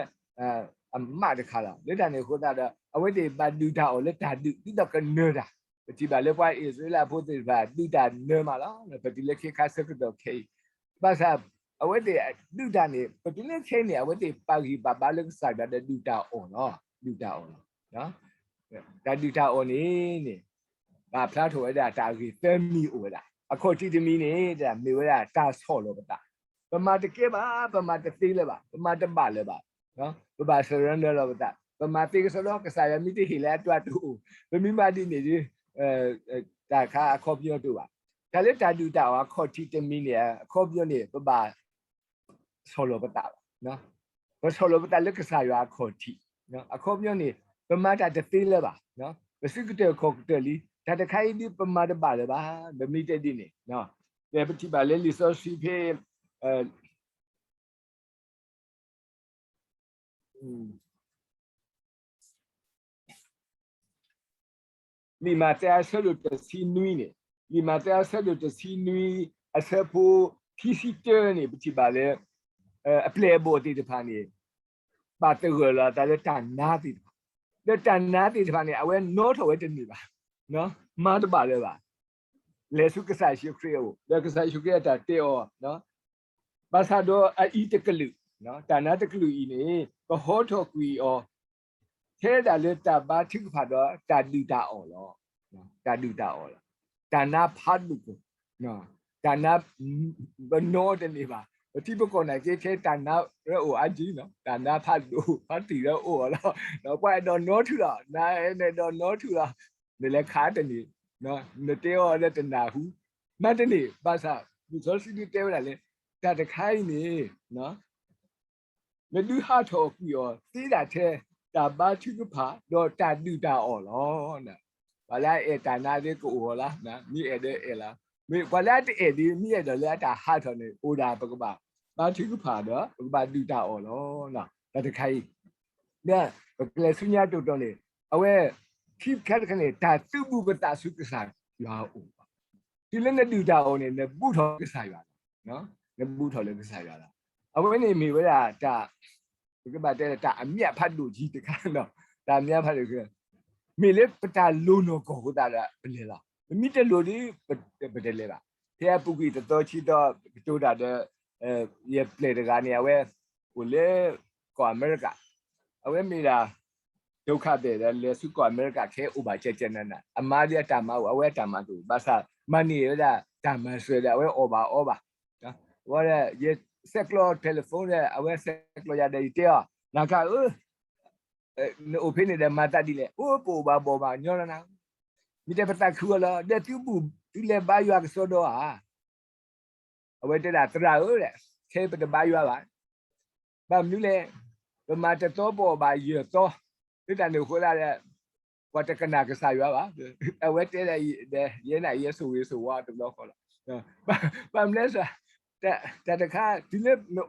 အမးတခါလီၤ. လၢတၢ်န့ၣ်အဃိသတးဒီး အဝဲသ့ၣ်ဘၣ်ဒုၣ်တၢ်အီၣ်လၢတၢ်ဒုး ဒ်သိးကနၢၤတၢ်, ပထံၣ်ဘၣ်လၢပှၤအံၣ်စရ့လးဖိသ့ၣ်တဖၣ် ဒုးတၢ်နၢၤမးလီၤ. ပတုၤလၢခ့ခါဆၢကတီၢ်ခဲအံၤ, ဘၣ်ဆၣ် အဝဲသ့ၣ်ဒုးတၢ်န့ၣ် ပတုၤလၢခဲအံၤန့ၣ် အဝဲသ့ၣ်ပာ်ဂံၢ်ပာ်ဘါလၢကစၢ်ယွၤဒီးဒုၣ်တၢ်အီၣ်လီၤ, ဒုၣ်တၢ်အီၣ်လီၤ. တၢ်ဒုးတၢ်အီၣ်န့ၣ်န့ၣ် ပာ်ဖျါထီၣ်ဝဲဒၣ်တၢ်အဂ့ၢ်သၢမံၤအိၣ်ဝဲဒၣ်. အခီၣ်ထံးတမံၤန့ၣ် မ့ၢ်ဝဲဒၣ်တၢ်ဆီၣ်လီၤပသး, ပမၤတကဲဘၣ်, ပမၤတသ့လၢၤဘၣ်, ပမၤတဘၣ်လၢၤဘၣ်, ပဘၣ် surrender လီၤပသး, ပမၤသ့ကစီဒီ ကစၢ်ယွၤမ့ၢ်တဟ့ၣ်လၢအတွၤတအိၣ်, ပမ့ၢ်မၤဒ်န့ၣ်ဒီး တၢ်ခါအခီပညီတအိၣ်ဘၣ်. တၢ်လၢတၢ်ဒုၣ်တၢ်အီၣ်အခီၣ်ထံးတမံၤန့ၣ် အခီပညီန့ၣ် ပဘၣ် ဆီၣ်လီၤပသးဘၣ်, ပဆီၣ်လီၤပသးလၢကစၢ်ယွၤအခီၣ်ထံး, အခီပညီန့ၣ် ပမၤတၢ်တသ့လၢၤဘၣ်, ပစုကတၢၢ်ခီၣ်ကတၢၢ်လံ, တၢ်တခါအံၤဒုးပမၤတဘၣ်လၢၤဘၣ်, ပမ့ၢ်တဲဒ်န့ၣ်, ဒီးပထံၣ်ဘၣ်လၢလံာ်စီဆှံဖဲ အ လံာ်မးသဲအဆၢဒိၣ်တဆံနွံန့ၣ်, လံာ်မးသဲအဆၢဒိၣ်တဆံနွံ အဆၢဖိခံဆံတၢန့ၣ် ပထံၣ်ဘၣ်လၢ အပျဲၢ်အဘီၣ်သ့ၣ်တဖၣ်န့ၣ် ဘၣ်သဂၢၢ်လီၤအသးလၢတၢ်နါသ့ၣ်တဖၣ်, ဒီးတၢ်နါသ့ၣ်တဖၣ်န့ၣ် အဝဲနီထီၣ်ဝဲတန့ၢ်ဘၣ်, မၤတဘၣ်လၢၤဘၣ်. လဲၤဆူကစၢ်ယ့ၣ်ၡူးခရံာ်အအိၣ်, ဒီးကစၢ်ယ့ၣ်ၡူးခရံာ်အတၢ်တဲအီၤ, ဘၣ်ဆၣ်ဒီးအအံၤတကလုာ်, တၢ်နါတကလုာ်အံၤန့ၣ် ကဟီထီၣ်ကွံာ်အီၤ ထဲဒၣ်လၢတၢ်ဘါထုကဖၣ်ဒီးတၢ်ဒုၣ်တၢ်အီၣ်လီၤ. တၢ်ဒုၣ်တၢ်အီၣ်လီၤ. တၢ်နါဖးဒိၣ်, တၢ်နါ ပနီတန့ၢ်ဘၣ်. ပထံပကီၢ်နာ်က့ ထဲတၢ်နါလၢအိၣ်အါကံ, တၢ်နါဖးဒိၣ်ဖးတံၢ်လၢအိၣ်အီၤလီၤ. ပှၤအဲၣ်ဒိးနီထုးလီၤ, နအဲၣ်ဒိးနီထုးလီၤ, နလဲၤခးတန့ၢ်, နတဲအီၤလၢတနၢ်ဟူ, မၤတန့ၢ်, ဘၣ်ဆၣ် လံာ်စီဆှံဒုးတဲဝဲဒၣ်လၢ တၢ်တခါအံၤန့ၣ် နဒုးဟးထီၣ်ကွံာ်အီၤသ့ဒၣ်ထဲ တၢ်ဘါထုကဖၣ်ဒီးတၢ်ဒုၣ်တၢ်အီၣ်လီၤ. ပှၤလၢအအဲၣ်တၢ်နါသ့ကအိၣ်အီၤလီၤ, မ့ၢ်အဲၣ်ဒိးအဲၣ်လီၤ. ပှၤလၢအတအဲၣ်ဒ် မ့ၢ်အဲၣ်ဒိးလၢအတၢ်ဟးထီၣ်န့ၣ် အိၣ်ဒၣ်ပကဘၣ်ဘါထုကဖၣ်ဒီး ပကဘၣ်ဒုၣ်တၢ်အီၣ်လီၤ. တၢ်တခါအံၤ ပကလဲၤဆူညါတိၢ်တီၢ်န့ၣ် အဝဲ ခံခါတခါန့ၣ် တၢ်သုးဘူးပသးဆူကစၢ်ယွၤအအိၣ်, တုၤလၢနဒုၣ်တၢ်အီၣ်န့ၣ် နဘူးထီၣ်ကစၢ်ယွၤလီၤ. နဘူးထီၣ်လၢကစၢ်ယွၤလီၤ. အဝဲန့ၣ်မ့ၢ်ဝဲဒၣ်တၢ် ပကဘၣ်တဲတၢ်အမြတ်ဖးဒိၣ်ကံတခါ, တၢ်အမြတ်ဖးဒိၣ်ကံ, မ့ၢ်လၢပတၢ်လိၣ်နီၢ်ကီၢ်အဃိသတးဒီး ပလဲၤလီၤ. ပမ့ၢ်တလိၣ်ဒီး ပတလဲၤဘၣ်. ဖဲအပူၤကွံာ်တသီဆံသီ ကတိၤတၢ်ဒီး ယပျဲၢ်တဂၤန့ၣ် အဝဲအိၣ်လၢ ကီၢ်အမဲရကၤ, အဝဲမ့ၢ်ဒၣ် ဒုက္ခသည် ဒီးလဲၤဆူကီၢ်အမဲရကၤ ခဲအံၤအိၣ်ဘၣ်ကဲကဲနးနး, အမါဒီးအတၢ်မၤအိၣ် အဝဲအတၢ်မၤတအိၣ်, ဘၣ်ဆၣ်မၤန့ၢ်ဝဲဒၣ်တၢ်မၤစၢၤဒီး အဝဲအီၣ်ဘၣ်အီဘၣ်. အဝဲ ယဆဲးကျိး telephone ဒီး အဝဲဆဲးကျိးယၤဒီး ယတဲအီၤ, နၤခါဧၢ, နအိၣ်ဖဲန့ၣ်ဒီးမၤသးဒ်လဲၣ်. အိၣ် ပအိၣ်ဘၣ်ဘီၣ်ဘၣ်ညီလီၤနၤ, မ့ၢ်တဲပသးခုအီၤလီၤ, ဒီးသုဘူးသုလဲၤဘါယွၤကစီဒီဧါ. အဝဲတဲဒၣ် သရၣ်ဧၢ, ခဲအံၤပတဘါယွၤဘၣ်. ဘၣ်မနုၤလဲၣ်, ပမၤတသီပအီၣ်ဘၣ်ယဲၢ်သီ, လၢတၢ်န့ၣ်အဃိသတးဒီး ပှၤတကနၣ်ကစၢ်ယွၤဘၣ်. အဝဲတဲဒၣ်ဒီး ယဲန့ၣ်ယဲဆိၣ်ဂ့ၤဆိၣ်ဝါတဘျီဃီလီၤ. ဘၣ်မနုၤလဲၣ်, တၢ်တခါ တုၤလၢ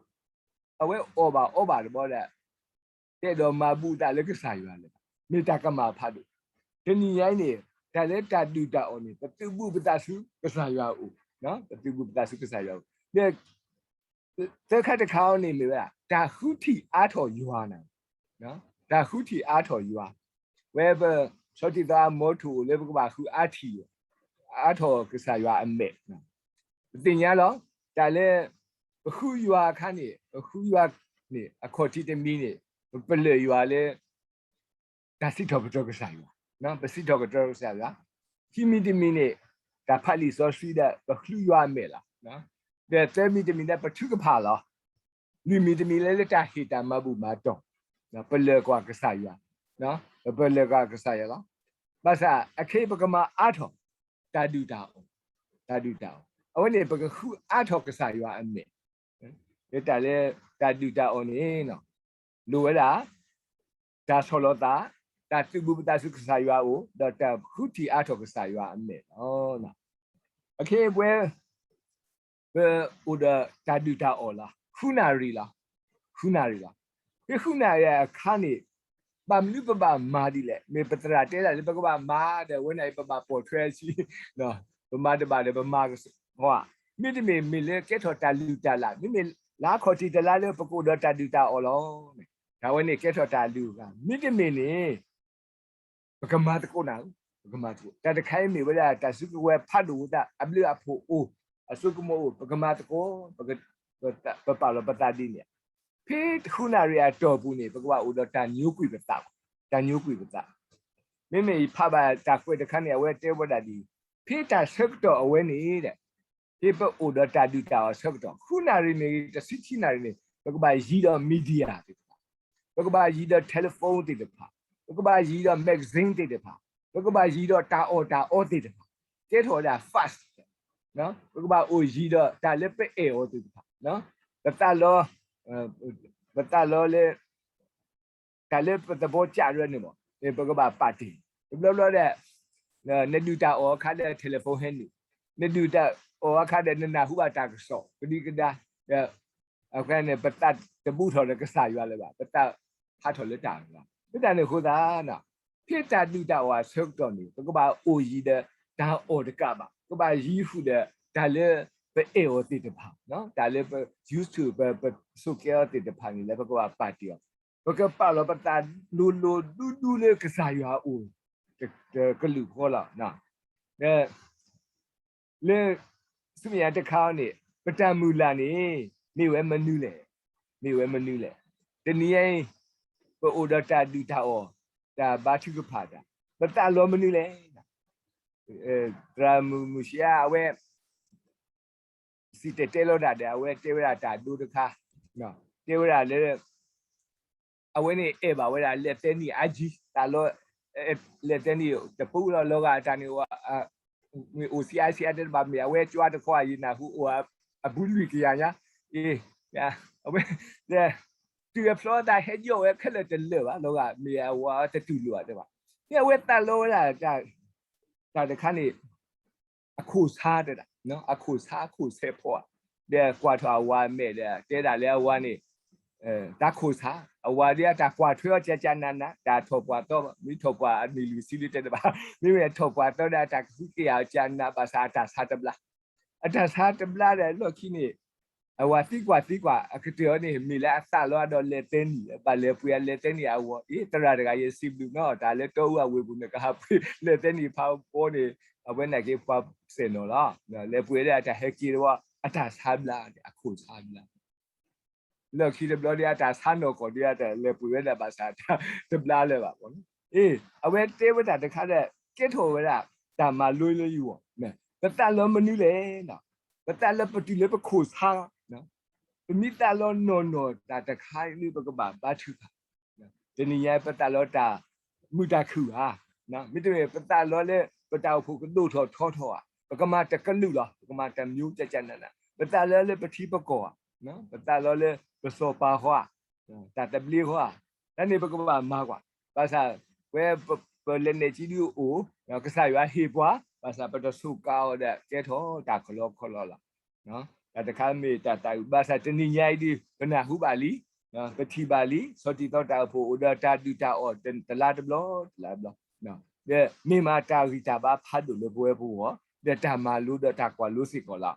အဝဲအီၣ်ဘၣ်အီဘၣ်တဘျီဒီး တအဲၣ်ဒိးမၤဘူးသးလၢကစၢ်ယွၤလၢၤဘၣ်, မ့ၢ်တၢ်ကမၣ်ဖးဒိၣ်. တနံၤညါအံၤန့ၣ် တၢ်လၢတၢ်ဒုၣ်တၢ်အီၣ်န့ၣ် ပသုးဘူးပသးဆူကစၢ်ယွၤအအိၣ်, ပသုးဘူးပသးဆူကစၢ်ယွၤအအိၣ်. ဒီး သၢခါတခါအံၤန့ၣ်မ့ၢ်ဝဲဒၣ် တၢ်ဃုထံၣ်အါထီၣ်ယွၤ, တၢ်ဃုထံၣ်အါထီၣ်ယွၤ, ဝဲပ ဆီထံသီအမီထိၣ်အိၣ်လၢပကဘၣ်ဃုအါထံၣ် အါထီၣ်ကစၢ်ယွၤအမဲာ်, ပသ့ၣ်ညါလီၤ. တၢ်လၢ ပဃုယွၤအခါန့ၣ် ပဃုယွၤန့ၣ် အခီၣ်ထံးတမံၤန့ၣ် ပပလၢၢ်ယွၤလၢ တၢ်စံးထီၣ်ပတြၢၤကစၢ်ယွၤ, ပစံးထီၣ်ပတြၢၤကစၢ်ယွၤ, ခံမံၤတမံၤန့ၣ် တၢ်ဖးလံာ်စီဆှံဒီး ပဃုယွၤအမဲာ်လီၤ. ဒီးသၢမံၤတမံၤဒီး ပထုကဖၣ်လီၤ. လွံၢ်မံၤတမံၤလၢ လၢတၢ်ဟ့ၣ်တၢ်မၤဘူၣ်မၤတီၢ်, ပလၢၢ်ကွၢ်ကစၢ်ယွၤ, ပလၢၢ်ကွၢ်ကစၢ်ယွၤလီၤ. ဘၣ်ဆၣ် အခဲအံၤပကမၤအါထီၣ် တၢ်ဒုၣ်တၢ်အီၣ်, တၢ်ဒုၣ်တၢ်အီၣ်, အဝဲန့ၣ် ပကဃုအါထီၣ်ကစၢ်ယွၤအမဲာ်, လၢတၢ်လၢ တၢ်ဒုၣ်တၢ်အီၣ်န့ၣ် လိၣ်ဝဲဒၣ် တၢ်ဆီၣ်လီၤသး, တၢ်သုးဘူးပသးဆူကစၢ်ယွၤအအိၣ်, ဒီးတၢ်ဃုထံၣ်အါထီၣ်ကစၢ်ယွၤအမဲာ်လီၤ. အခဲအံၤပဝဲ ပအိၣ်ဒီးတၢ်ဒုၣ်တၢ်အီၣ်လီၤ. ဃုနၣ်ရံၣ်လီၤ. ဃုနၣ်ရံၣ်လီၤ. ဖဲဃုနၣ်ရံၣ်အခါန့ၣ် ဘၣ်မနုၤပဘၣ်မၤဒ်လဲၣ်. မ့ၢ်ပသရၣ်တဲဒၣ်လၢပကဘၣ်မၤဒီး ဝဲန့ၣ်အံၤပဘၣ်ပိာ်ထွဲအဆံ, ပမၤတဘၣ်ဒီးပမၤကဆှီ, မ့တမ့ၢ်မ့ၢ်လၢကဲထီၣ်တၢ်လုၢ်တၢ်လၢ်, မ့မ့ၢ်လါခီၣ်ထံးတလါလၢပကအိၣ်ဒီးတၢ်ဒုၣ်တၢ်အီၣ်လီၤ. တၢ်ဝဲန့ၣ်ကဲထီၣ်တၢ်လုၢ်အဂၤ, မ့တမ့ၢ်န့ၣ် ပကမၤသကိးနၤ, ပကမၤသကိး. တၢ်တခါအံၤမ့ၢ်ဝဲဒၣ် တၢ်စုကဝဲၤဖးဒိၣ်အသး, အဘျုးအဖှိၣ်အိၣ်, အစိကမီၤအိၣ်, ပကမၤသကိး, ပပာ်လီၤပသးဒ်န့ၣ်. ဖဲဃုနၣ်ရံၣ်အတီၢ်ပူၤန့ၣ် ပကဘၣ်အိၣ်ဒီးတၢ်ညိကွံာ်ပသး, တၢ်ညိကွံာ်ပသး. မ့မ့ၢ်ယဖးဘၣ်တၢ်ကွဲးတခါန့ၣ် အဝဲတဲဝဲဒၣ်ဒ်အံၤ, ဖဲတၢ်ဆၢကတီၢ်အဝဲန့ၣ်ဒီး ဖဲပအိၣ်ဒီးတၢ်ဒုၣ်တၢ်အီၣ်ဆၢကတီၢ် ဃုနၣ်ရံၣ်မ့ၢ်ဂ့ၤ တဆံခံနၣ်ရံၣ်န့ၣ် ပကဘၣ်ယံၤဒီး media သ့ၣ်တဖၣ်, ပကဘၣ်ယံၤဒီး telephone သ့ၣ်တဖၣ်, ပကဘၣ်ယံၤဒီး magazine သ့ၣ်တဖၣ်, ပကဘၣ်ယံၤဒီးတၢ်အီၣ်တၢ်အီသ့ၣ်တဖၣ်, ကဲထီၣ်ဝဲဒၣ် fast, ပကဘၣ်အိၣ်ယံၤဒီးတၢ်လၢပအဲၣ်အီၤသ့ၣ်တဖၣ်, ပသးလီ, ပသးလီလၢ တၢ်လၢပသဘီကၢ်ရၢန့ၣ်မး ပကဘၣ်ပာ်တ့ၢ်, တဘျီဘျီဒီး နဒုၣ်တၢ်အီၣ်အခါဒီး telephone ဟဲနုာ်, နဒုၣ်တၢ်အီၣ်အခါဒီး နနၢ်ဟူဘၣ်တၢ်ကစီၣ်ကဒံကဒါ, ဒီး အဃိန့ၣ် ပသးတဘူးထီၣ်ဒီးကစၢ်ယွၤလၢၤဘၣ်, ပသးဟးထီၣ်လၢတၢ်အဂၤ, လၢတၢ်န့ၣ်အဃိသတးန့ၣ် ဖဲတၢ်ဒုၣ်တၢ်အီၣ်အဆၢကတီၢ်န့ၣ် ပကဘၣ်အိၣ်ယံၤဒီးတၢ်အီၣ်တကးဘၣ်, ပကဘၣ်ယံၤဃုာ်ဒီးတၢ်လၢပအဲၣ်အီၤသ့ၣ်တဖၣ်, တၢ်လၢပ used to ပ ပဆိးကဲအီၤသ့ၣ်တဖၣ်န့ၣ် လၢပကဘၣ်ပာ်တ့ၢ်အီၤ, ပကပာ်လီၤပသးလိၤလိၤဒူဒူလၢကစၢ်ယွၤအအိၣ် တကလုာ်ဃီလီၤ. လၢ ဆူမဲာ်ညါတခါန့ၣ် ပတၢ်မုၢ်လၢ်န့ၣ် မ့ၢ်ဝဲမနုၤလဲၣ်, မ့ၢ်ဝဲမနုၤလဲၣ်. တနံၤညါအံၤ ပအိၣ်ဒီးတၢ်ဒုၣ်တၢ်အီၣ် တၢ်ဘါထုကဖၣ်တၢ် ပသးလီမနုၤလဲၣ်. သရၣ်မုၣ်မုၢ်ဆှါအဝဲ စံၣ်တဲၤတဲလီၤတၢ်ဒီး အဝဲတဲဝဲဒၣ်တၢ်ဒိတခါ, တဲဝဲဒၣ်လၢ အဝဲန့ၣ်အဲၣ်ဘၣ်ဝဲဒၣ်လဲၤသဲနံၣ်အါကံ, သးလီ လဲၤသဲနံၣ်တပူၤလီၤ, လီၤဂာ်တၢ်န့ၣ် မ့ၢ်အိၣ်ဆံးအါဆံးအါတဲတဘၣ်, မ့ၢ်အဝဲကၠွါတခီ ယနၢ်ဟူအိၣ်အဘူးလွံၢ်ကယၤညါ, အဝဲ တုၤအဖျီသးဟဲယီၢ်ဝဲခဲလၢာ်တလၢာ်ဘၣ်, လီၤဂာ်မ့ၢ်အဝဲတတူၢ်လိာ်ဘၣ်တဲဘၣ်. မ့ၢ်အဝဲသးလီဝဲဒၣ် တၢ်တခါန့ၣ် အခိၣ်ဆါတဲဒၣ်, အခိၣ်ဆါအခိၣ်ဆဲးဖီဧါ, ဒီးကွၢ်ထီၣ်အဝၤအမဲာ်ဒီး တဲဒၣ်လၢအဝၤန့ၣ် တၢ်ခိၣ်ဆါ, အဝၤဒ်အတၢ်ကွၢ်ထွဲအီၤကၠးကၠးနးနး, တၢ်ထီၣ်ပှၢ်သီ, မ့ၢ်ထီၣ်ပှၢ်အနံၣ်လွံၢ်ဆံလံတဲတဘၣ်, မ့မ့ၢ်ထီၣ်ပှၢ်သီဒီးအတၢ်ကဟုကယာ်အီၤကၠးနး ဘၣ်ဆၣ်အတၢ်ဆါတဘျါ, အတၢ်ဆါတဘျါဒီးလီၢ်ခံန့ၣ် အဝၤသံကွၢ်သံကွၢ် အကတၢၢ်အီၤန့ၣ် မ့ၢ်လၢအသးလီဒီးလဲၤသဲနံၣ်, ဘၣ်လဲၤပှ့ၤအလဲၤသဲနံၣ်အဂီၢ်, အ့ သရၣ်တဂၤ ယစံးဘျုးနီၢ် တၢ်လၢတီအူအဝ့ၢ်ပူၤန့ၣ် ကဟးပှ့ၤလဲၤသဲနံၣ်ဖးဘီန့ၣ် အဝဲန့ၣ်က့ၤပှၤစဲၣ်နီၤလီၤ. လဲၤပှ့ၤဒီးအတၢ်ဟဲက့ၤတဝီ အတၢ်ဆါဘျါ, အခိၣ်ဆါဘျါ လီၢ်ခံတဘျီဒီး အတၢ်ဆါနီၢ်ကီၢ်ဒီး အတၢ်လဲၤပှ့ၤဝဲဒၣ်ဘၣ်ဆၣ်တဘျါလၢၤဘၣ်. အ့ အဝဲတဲဝဲဒၣ်တခါဒီး ကဲထီၣ်ဝဲဒၣ် တၢ်မၤလိလၢယဂီၢ်, ပသးလီမနုၤလဲၣ်, ပသးလီပတုၤလၢပခိၣ်ဆါ, ပမ့ၢ်သးလီနီၢ်နီၢ်တၢ်တခါလၢပကဘၣ်ဘါထုကဖၣ် တနံၤညါ ပသးလီတၢ်မုာ်တၢ်ခုၣ်ဧါ, မ့တမ့ၢ် ပသးလီလၢပတၢ်အိၣ်ဖှိၣ်ကဒိၣ်ထီၣ်ထီထီၣ်ဧါ, ပကမၤတကလုာ်လီၤ, ပကမၤတမျိုးကၠးကၠးနးနး, ပသးလီလၢပထံပကီၢ်ဧါ, ပသးလီလၢပစီၤပၤဃီဧါ, တၢ်သဘျ့ဃီဧါ, တၢ်န့ၣ်ပကဘၣ်မၤကွၢ်, ဘၣ်ဆၣ် ဝဲပလဲၤနဲၣ်ကံဒုအိၣ်, ကစၢ်ယွၤဟ့ၣ်ပှၤ, ဘၣ်ဆၣ်ပတဆိးကါအီၤဒီး ကဲထီၣ်တၢ်ကလီကလီလီၤ. တၢ်တခါမ့ၢ်တၢ်သးအုး ဘၣ်ဆၣ်တနံၤညါအံၤဒုး ပနၢ်ဟူဘၣ်လံ, ပထံၣ်ဘၣ်လံ, ဆီၣ်တံၢ်သီတၢ်အိၣ်ဖှိၣ်အိၣ်ဒီးတၢ်ဒုၣ်တၢ်အီၣ်တလါတဘျီတလါတဘျီ, ဒီးမ့ၢ်မးတၢ်ဂံၢ်တၢ်ဘါဖးဒိၣ်လၢပဝဲပဂီၢ်, ဒီးတၢ်မၤလိဒီးတၢ်ကွၢ်လိစ့ၢ်ကီးလီၤ.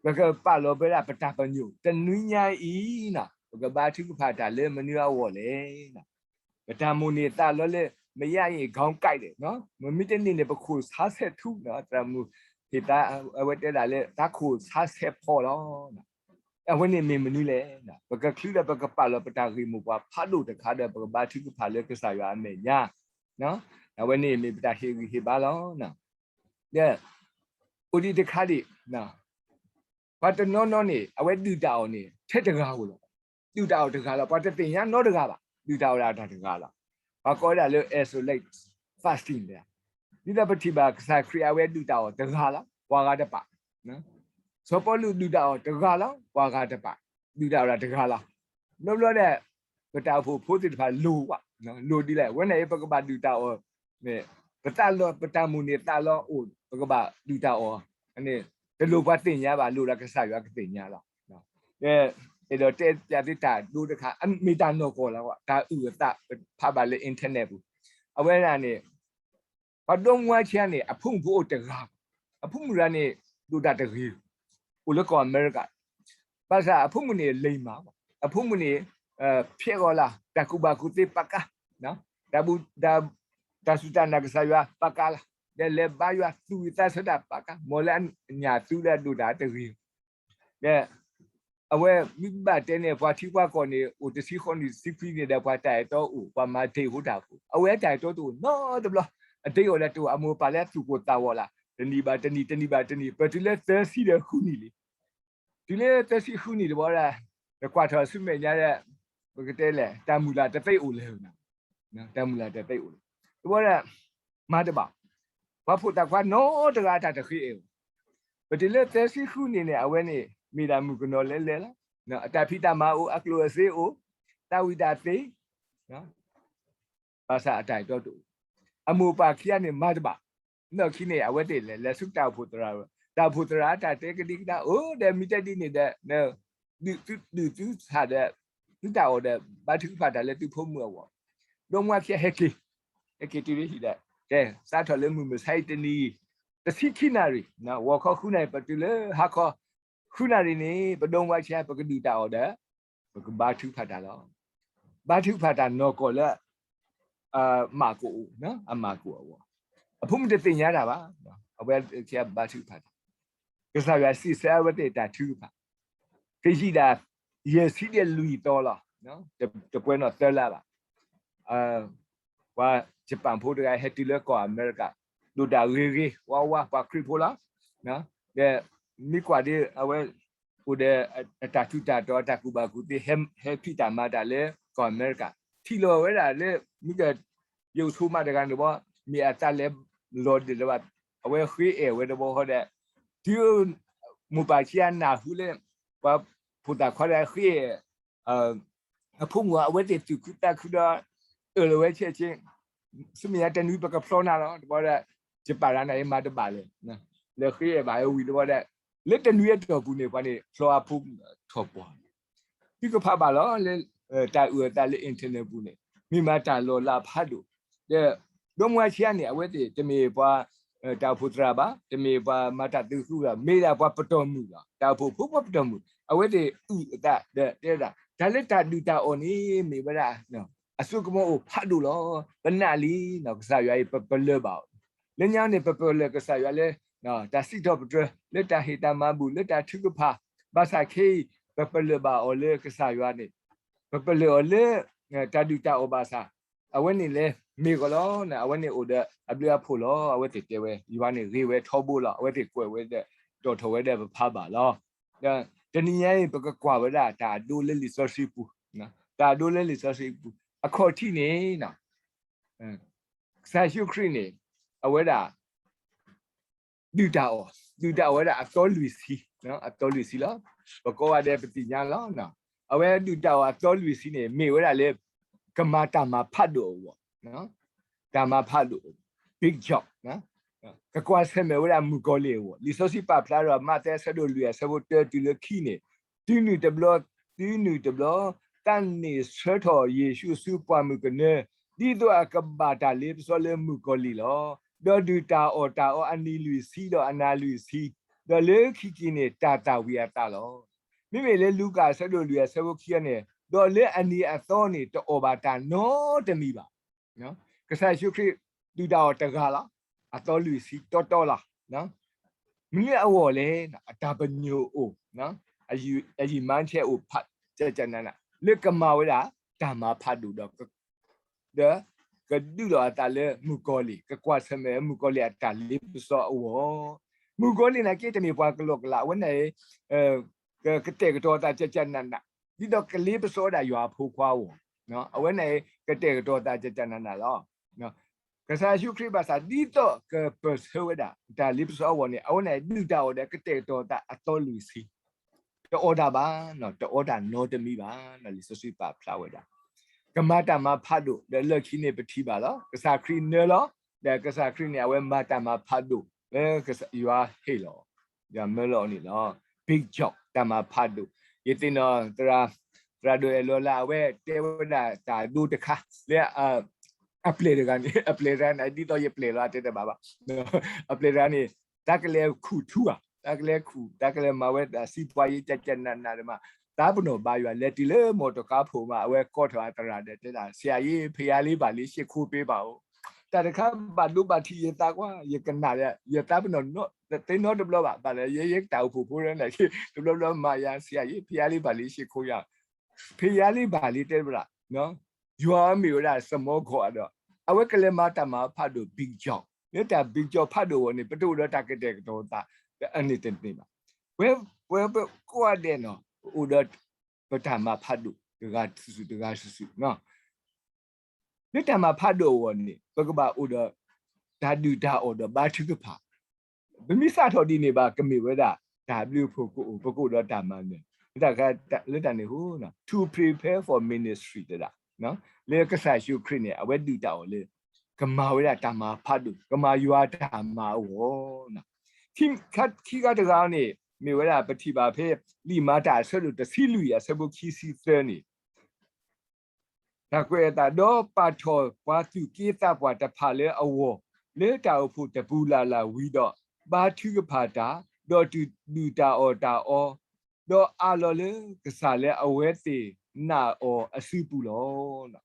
ပကပာ်လီၤဝဲဒၣ်ပတၢ်ပညိၣ် တနွံညါအံၤ, ပကဘါထုကဖၣ်တၢ်လၢမနုၤအဂီၢ်လဲၣ်. ပတၢ်မိၣ်န့ၢ်သးလီလၢ မယါအံၤ ခေါင်းကိုက်တယ်, မ့မ့ၢ်တနံၤန့ၣ် ပခိၣ်ဆါဆဲးထူ, သရၣ်မုၣ်ဟ့ၣ်သါ အဝဲတဲဒၣ်လၢ တၢ်ခိၣ်ဆါဆဲးဖီလီၤ. အဝဲန့ၣ်မ့ၢ်မနုၤလဲၣ်. ပကချုးဒီးပကပာ်လီၤပတၢ်ဂ့ၢ်မိၢ်ပှၢ်ဖးဒိၣ်တခါဒီး ပကဘါထုကဖၣ်လၢကစၢ်ယွၤအမဲာ်ညါ, အဝဲန့ၣ်မ့ၢ်ပတၢ်ဟ့ၣ်ဂံၢ်ဟ့ၣ်ဘါလီၤ. ဒီး အိၣ်ဒံးတခါဒံး, ပှၤတနီၤနီၤန့ၣ် အဝဲဒုၣ်တၢ်အီၣ်န့ၣ် ထဲတဂၤဧိၤလီၤ. ဒုၣ်တၢ်အီၣ်တဂၤလီၤ. ပှၤတသ့ၣ်ညါနီတဂၤဘၣ်. ဒုၣ်တၢ်အီၣ်ဒၣ်တၢ်တဂၤလီၤ. ပှၤကိးဝဲဒၣ်လၢ intercessory fasting ဒ်သိးပထံၣ်ဘၣ်ကစၢ်ခရံာ်အဝဲဒုၣ်တၢ်အီၣ်တဂၤလီၤ. ပှၤဂၤတပာ် စီၤပီလူးဒုၣ်တၢ်အီၣ်တဂၤလီၤ. ပှၤဂၤတပာ် ဒုၣ်တၢ်အီၣ်ဒၣ်တဂၤလီၤ. ဘျီဘျီဒီး ပတၢ်အိၣ်ဖှိၣ်ဖိသ့ၣ်တဖၣ်လိၣ်ဝဲ, လိၣ်ဒ်လဲၣ်. ဝဲန့ၣ်အံၤပကဘၣ်ဒုၣ်တၢ်အီၣ်, ပသးလီ ပတၢ်မိၣ်န့ၢ်သးလီအိၣ် ပကဘၣ်ဒုၣ်တၢ်အီၣ်န့ၣ် တလိၣ်ပှၤသ့ၣ်ညါဘၣ်, လိၣ်ဒီးကစၢ်ယွၤကသ့ၣ်ညါလီၤ. အဲၣ်ဒိးတဲပျးသုတၢ်ဒိတခါ မ့ၢ်တၢ်နီၢ်ကီၢ်လီၤ. တၢ်အုၣ်အသး ဖးဘၣ်လၢ internet ပူၤ, အဝဲဒၣ်န့ၣ် ပှၤဒီမါဝၤခံဂၤန့ၣ် အဖိမုၣ်ဖိအိၣ်တဂၤ, အဖိမုၣ်တဂၤန့ၣ် ဒိၣ်တၢ်တဂ့ၤ, အိၣ်လၢကီၢ်အမဲရကၤ, ဘၣ်ဆၣ်အဖိမုၣ်န့ၣ် လိမ္မာ, အဖိမုၣ်န့ၣ် ဖျဲးဂီၤလၢ် တၢ်ကူၣ်ဘၣ်ကူၣ်သ့ပာ်ကါ, တၢ်ဘူၣ် တၢ်စူၢ်တၢ်နာ်ကစၢ်ယွၤပာ်ကါလၢ်, ဒီးလဲၤဘါယွၤသူၣ်ဝံၣ်သးဆၢတၢ်ပာ်ကါ, မ်လၢအညၣ်သူလၢအဒိၣ်တၢ်တဂ့ၤ ဒီး အဝဲမ့ၢ်ဘၣ်တဲန့ၣ် ပှၤထံပှၤကီၢ်န့ၣ် အိၣ်တဆံဃိးနံၣ်တဆံခွံနံၣ်ဒီး ပှၤတၢ်အဲၣ်တီအိၣ်, ပှၤမၤဒ့ၣ်ဟိတၢ်အိၣ်, အဝဲတၢ်အဲၣ်တီတအိၣ်နီတဘျီ, အဒ့ၣ်အီၤဒီးတအိၣ်, အမိၢ်ပၢ်လၢသူၣ်ကိၢ်သးဂီၤလၢ်, တနံၣ်ဘၣ်တနံၣ် တနံၣ်ဘၣ်တနံၣ် ပတုၤလၢသၢဆံဒီးဃုနံၣ်လံ. တုၤလၢသၢဆံဃုနံၣ်တဘျီဒီး ပကွၢ်ထီၣ်ဆူမဲာ်ညါဒီး ပကတဲလဲၣ် တၢ်မုၢ်လၢ်တသ့အိၣ်လဲၣ်, တၢ်မုၢ်လၢ်တသ့အိၣ်လဲၣ်. တဘျီဒီး မၤတဘၣ်, ပှၤဖိသၣ်ခွါနီတဂၤအတၢ်တဃ့အဲၣ်အီၤ, ပတုၤလၢသၢဆံဃုနံၣ်န့ၣ် အဝဲန့ၣ် မ့ၢ်ဒၣ်မုၣ်ကနီၤလဲၤလဲၤလီၤ, အတၢ်ဖံးတၢ်မၤအိၣ် အကျိၣ်အစ့အိၣ်, တၢ်ဝံၣ်တၢ်သ့ ဘၣ်ဆၣ်အတၢ်အဲၣ်တီတအိၣ်, အမိၢ်ပၢ်ခံဂၤန့ၣ်မၤတဘၣ်, လီၢ်ခံန့ၣ် အဝဲသ့ၣ်လဲၤ လဲၤဆူတၢ်အိၣ်ဖှိၣ်သရၣ်, တၢ်အိၣ်ဖှိၣ်သရၣ်အတၢ်တဲကဒံကဒါအိၣ်ဒီး မ့ၢ်တဲဒ်န့ၣ်ဒီး သုဒုၣ်သုဆၣ်ဒီး သုတၢ်အီၣ်ဒီး ဘါထုကဖၣ်တၢ်လၢသုဖိမုၣ်အဂီၢ်, ဒီမါဝၤခံဂၤဟဲက့ၤ, ဟဲက့ၤတုၤလၢဟံၣ်ဒီး ကဲ စးထီၣ်လၢမုၢ်မဆါအံၤတနံၤ တဆံခံနၣ်ရံၣ် ဂီၤခီဃုနၣ်ရံၣ် ပတုၤလၢဟါခီ ဃုနၣ်ရံၣ်န့ၣ် ပဒိၣ်မူဆါ ပကဒုၣ်တၢ်အီၣ်ဒီး ပကဘါထုကဖၣ်တၢ်လီၤ. ဘါထုကဖၣ်တၢ်နီၢ်ကီၢ်လၢ မၢ်ကူး အမၢ်ကူးအဂီၢ်, အဖိမုၣ်တသ့ၣ်ညါတၢ်ဘၣ်, အဝဲဘါထုကဖၣ်တၢ်, ကစၢ်ယွၤစံးဆၢအဝဲသ့ၣ်တၢ်ထုကဖၣ်, ကယံာ်ဒၣ် ယဲၢ်ဆံဒီးလွံၢ်သီလီၤ, တပှဲၤနီၣ်သၢလါဘၣ်. ပှၤယပၣ်ဖိတဂၤဟဲတုၤလၢကီၢ်အမဲရကၤ, ဒိၣ်တၢ်ဂ့ၤဂ့ၤဝါဝါ ပှၤခရံာ်ဖိလီၤ. ဒီးမ့ၢ်ကွၢ်ဒီး အဝဲအိၣ်ဒီး အတၢ်ထူးတၢ်တီၤ အတၢ်ကူၣ်ဘၣ်ကူၣ်သ့ ဟဲဖံးတၢ်မၤတၢ်လၢကီၢ်အမဲရကၤ, ထံၣ်လီၤဝဲဒၣ်လၢ မ့ၢ်က ယအိၣ်ဆိးမးတဂၤန့ၣ်ဘီ, မ့ၢ်အသးလဲၤလီၤဒၢးလၢၤဘၣ်, အဝဲဃ့အဲၣ်ဝဲတဘီဃီဒီး တုၤမိၢ်ပၢ်ဆံးအနၢ်ဟူလၢ ပှၤဖိသၣ်ခွါဒီးဃ့အဲၣ် အဖိမုၣ်အဝဲသ့ၣ်သူၣ်ခုသးခုဒီး အၢၣ်လီၤဝဲဆဲးဆ့, ဆူမဲာ်ညါတနွံပကဖျီနၤလီၤ တဘီဒီး ယပၢ်ရၤနၤအံၤမၤတဘၣ်လဲၣ်, လဲၤဃ့အဲၣ်ဘၣ်အဝံၤတဘီဒီး လၢတနွံအတီၢ်ပူၤန့ၣ် ပှၤန့ၣ်ဖျီအဖိမုၣ်ထီၣ်ပှီၢ် သုကဖးဘၣ်လီၤလၢ တၢ်အုၣ်အသးလၢ internet ပူၤန့ၣ် မ့ၢ်မးတၢ်လီၤလးဖးဒိၣ်, ဒီး ဒီမါဝၤဆံးအါန့ၣ် အဝဲသ့ၣ်တမ့ၢ်ပှၤ တၢ်အိၣ်ဖှိၣ်သရၣ်ဘၣ်, တမ့ၢ်ပှၤမၤတၢ်သ့ဃုဘၣ်, မ့ၢ်ဒၣ်ပှၤပတီၢ်မုၢ်လီၤ. တၢ်အိၣ်ဖှိၣ်ဖိပှၤပတီၢ်မုၢ် အဝဲသ့ၣ်အုၣ်အသးဒီးတဲဝဲဒၣ် တၢ်လၢတၢ်ဒုၣ်တၢ်အီၣ်န့ၣ် မ့ၢ်ဝဲဒၣ် အစိကမီၤအိၣ်ဖးဒိၣ်လီၤ. ပနာ်လံ ကစၢ်ယွၤအံၤ ပပလၢၢ်ဘၣ်အီၤ, လၢညါန့ၣ် ပပလၢၢ်ကစၢ်ယွၤလၢ တၢ်စံးထီၣ်ပတြၢၤ လၢတၢ်ဟ့ၣ်တၢ်မၤဘူၣ် လၢတၢ်ထုကဖၣ်, ဘၣ်ဆၣ်ခဲအံၤ ပပလၢၢ်ဘၣ်အီၤလၢကစၢ်ယွၤန့ၣ် ပပလၢၢ်အီၤလၢ တၢ်ဒုၣ်တၢ်အီၣ်ဘၣ်ဆၣ် အဝဲန့ၣ်လဲၤမ့ၢ်ကီးလီၤ. အဝဲန့ၣ်အိၣ်ဒီးအဘျုးအဖှိၣ်လီၤ. အဝဲသ့ၣ်တဲဝဲ ယွၤန့ၣ်ဂ့ၤဝဲထီဘိလီၤ. အဝဲသ့ၣ်ကွဲးဝဲဒီး တီၣ်ထီၣ်ဝဲဒီးပဖးဘၣ်လီၤ. ဒီးတနံၤညါအံၤ ပကကွၢ်ဝဲဒၣ်တၢ်အဒိလၢလံာ်စီဆှံပူၤ, တၢ်အဒိလၢလံာ်စီဆှံပူၤ အခီၣ်ထံးန့ၣ် ကစၢ်ယ့ၣ်ၡူးခရံာ်န့ၣ် အဝဲဒၣ် ဒုၣ်တၢ်အီၣ်, ဒုၣ်တၢ်အီၣ်ဝဲဒၣ်အသီလွံၢ်ဆံ, အသီလွံၢ်ဆံလီၤ. ပကိးဂၤဒဲးပသ့ၣ်ညါလီၤ. အဝဲဒုၣ်တၢ်အီၣ်အသီလွံၢ်ဆံန့ၣ် မ့ၢ်ဝဲဒၣ်လၢ ကမၤတၢ်မၤဖးဒိၣ်အဂီၢ်, တၢ်မၤဖးဒိၣ် big job, ကကွၢ်ဆၢၣ်မဲာ်ဝဲဒၣ်မုၣ်ကီၤလံၢ်အဂီၢ်. လံာ်စီဆှံပာ်ဖျါဒီး မးသဲအဆၢဒိၣ်လွံၢ်အဆၢဖိတၢတုၤလၢခံန့ၣ်, တုၤနုၤတဘျီ, တုၤနုၤတဘျီ, သးန့ၢ်ဆှၢထီၣ်ယ့ၣ်ၡူးဆူပှၢ်မုၢ်ကနၢ, ဒ်သိးအကဘၣ်တၢ်လ့ပစီလၢမုၣ်ကီၤလံၢ်လီၤ. ဒီးဒုၣ်တၢ်အီၣ်တၢ်အီအနံၤလွံၢ်ဆံဒီးအနၤလွံၢ်ဆံ, ဒီးလၢခံက့ၤန့ၣ် တၢ်သၣ်ဝံၤအသးလီၤ. မ့မ့ၢ်လၢလူၤကၣ်အဆၢဒိၣ်လွံၢ်အဆၢဖိခံန့ၣ်, ဒီးလၢအနံၤအသီန့ၣ် တအီၣ်ဘၣ်တၢ်နီတမံၤဘၣ်. ကစၢ်ယ့ၣ်ၡူးခရံာ် ဒုၣ်တၢ်အီၣ်တဂၤလီၤ. အသီလွံၢ်ဆံတီတီလီၤ. မနုၤအဂီၢ်လဲၣ်, အတၢ်ပညိၣ်အိၣ်, အယံာ်မါဆဲးအိၣ်ဖးကနးနး လၢကမၤဝဲဒၣ် တၢ်မၤဖးဒိၣ်ဒီး ဒီးကဒုးလိာ်အသးလၢမုၣ်ကီၤလံၢ်, ကကွၢ်ဆၢၣ်မဲာ်မုၣ်ကီၤလံၢ်အတၢ်လ့ပစီအဂီၢ်, မုၣ်ကီၤလံၢ်နာ်က့တမ့ၢ်ပှၤကလီကလး, အဝဲန့ၣ် ကတဲာ်ကတီၤအသးကနးနး, ဒ်သိးကလ့ပစီဝဲဒၣ်ယွၤအဖိခွါအဂီၢ်, အဝဲန့ၣ် ကတဲာ်ကတီၤအသးကနးနးလီၤ. ကစၢ်ယ့ၣ်ၡူးခရံာ်ဘၣ်ဆၣ် ဒ်သိးကပၢၢ်ဆၢဝဲဒၣ် တၢ်လ့ပစီအဂီၢ်န့ၣ် အဝဲန့ၣ်ဒုၣ်တၢ်အီၣ်ဒီးကတဲာ်ကတီၤအသးအသီလွံၢ်ဆံ တအီၣ်တၢ်ဘၣ်, တအီၣ်တၢ်နီတမံၤဘၣ်, လံာ်စီဆှံပာ်ဖျါဝဲဒၣ် ကမၤတၢ်မၤဖးဒိၣ်, ဒီးလၢခံန့ၣ်ပထံၣ်ဘၣ်လီၤ. ကစၢ်ခရံာ်နၢလီၤ, ဒီးကစၢ်ခရံာ်န့ၣ် အဝဲမၤတၢ်မၤဖးဒိၣ် လၢယွၤဟ့ၣ်လီၤ, ယွၤမၢလီၤအီၤန့ၣ်လီၤ. Big job တၢ်မၤဖးဒိၣ်, ယသ့ၣ်နီၣ် သရၣ်ဒိၣ်အဲၣ်လီၤလၢအဝဲတဲဝဲဒၣ်တၢ်ဒိတခါ လၢ အပျဲၢ်တဂၤန့ၣ်, အပျဲၢ်တဂၤန့ၣ် ဒ်သိးယပျဲၢ်လီၤတဲတဘၣ်ဘၣ်, အပျဲၢ်တဂၤန့ၣ် တၢ်ကလဲၤခူၣ်ထူဧါ, တၢ်ကလဲၤခူၣ်, တၢ်ကလဲၤမၤဝဲဒၣ်စံးပှၤယကကနးနးဒၣ်မး, တၢ်ပနီၣ်ဘါယွၤ လဲၤတုၤလၢမီၢ်တခါဖိမး အဝဲကိးထီၣ်အသရၣ်ဒီးတဲဒၣ် ဆရာကြီး ဘုရားလေးပါလေး ရှိခိုးပေးပါဦး, တၢ်တခါဘၣ်ဒိဘၣ်ထံးယသးကွၢ်, ယကနၣ်ဒီး ယတၢ်ပနီၣ်သ့နီတဘျီဘၣ်, ဘၣ်လၢယဲယတၢ်အိၣ်ဖှိၣ်ဖိလၢန့ၣ် တဘျီဘျီမၤယၤ ဆရာကြီး ဘုရားလေးပါလေး ရှိခိုးရ ဘုရားလေးပါလေး တဲဝဲဒၣ်, ယွၤမ့ၢ်ဝဲဒၣ် စမီကီးဒီး အဝဲကလဲၤမၤတၢ်မၤဖးဒိၣ် big job, လၢတၢ် big job ဖးဒိၣ်အဂီၢ်န့ၣ် ပတအိၣ်ဒီးတၢ်ကတဲာ်ကတီၤသး အန့ၣ်တန့ၢ်ဘၣ်. ပဝဲပကိးဂၤဒဲးန့ၣ် ပအိၣ်ဒီးပတၢ်မၤဖးဒိၣ် တဂၤစုာ်စုာ် တဂၤစုာ်စုာ် လၢတၢ်မၤဖးဒိၣ်အဂီၢ်န့ၣ် ပကဘၣ်အိၣ်ဒီးတၢ်ဒုၣ်တၢ်အီၣ်ဒီးဘါထုကဖၣ်, ပမ့ၢ်စးထီၣ်ဒ်န့ၣ်ဘၣ် ကမ့ၢ်ဝဲဒၣ် တၢ်ဘျုးအဖှိၣ်ကအိၣ် ပကအိၣ်ဒီးတၢ်မၤနၢၤ, လၢတၢ်န့ၣ်အဃိ to prepare for ministry တဲဒၣ် လၢကစၢ်ယ့ၣ်ၡူးခရံာ်န့ၣ် အဝဲဒုၣ်တၢ်အီၣ်လၢ ကမၤဝဲဒၣ်တၢ်မၤဖးဒိၣ် ကမၤယွၤတၢ်မၤအဂီၢ် ခံခါတဂၤန့ၣ် မ့ၢ်ဝဲဒၣ်ပထံၣ်ဘၣ်ဖဲ လံာ်မၤတၢ်အဆၢဒိၣ်တဆံလွံၢ်အဆၢဖိခံဆံသၢန့ၣ်, တၢ်ကွဲးအသး ဒီးပာ်ထီၣ်ပှၤသူၣ်က့သးပှၢ်တဖၣ်လၢအဂီၢ် လၢတၢ်အိၣ်ဖှိၣ်တပူၤလၢ်လၢ်ဝံၤဒီး ဘါထုကဖၣ်တၢ်, ဒီးဒုၣ်တၢ်အီၣ်တၢ်အီ, ဒီးအးလီၤလၢကစၢ်လၢအဝဲသ့ၣ်နာ်အီၤအစုပူၤလီၤ.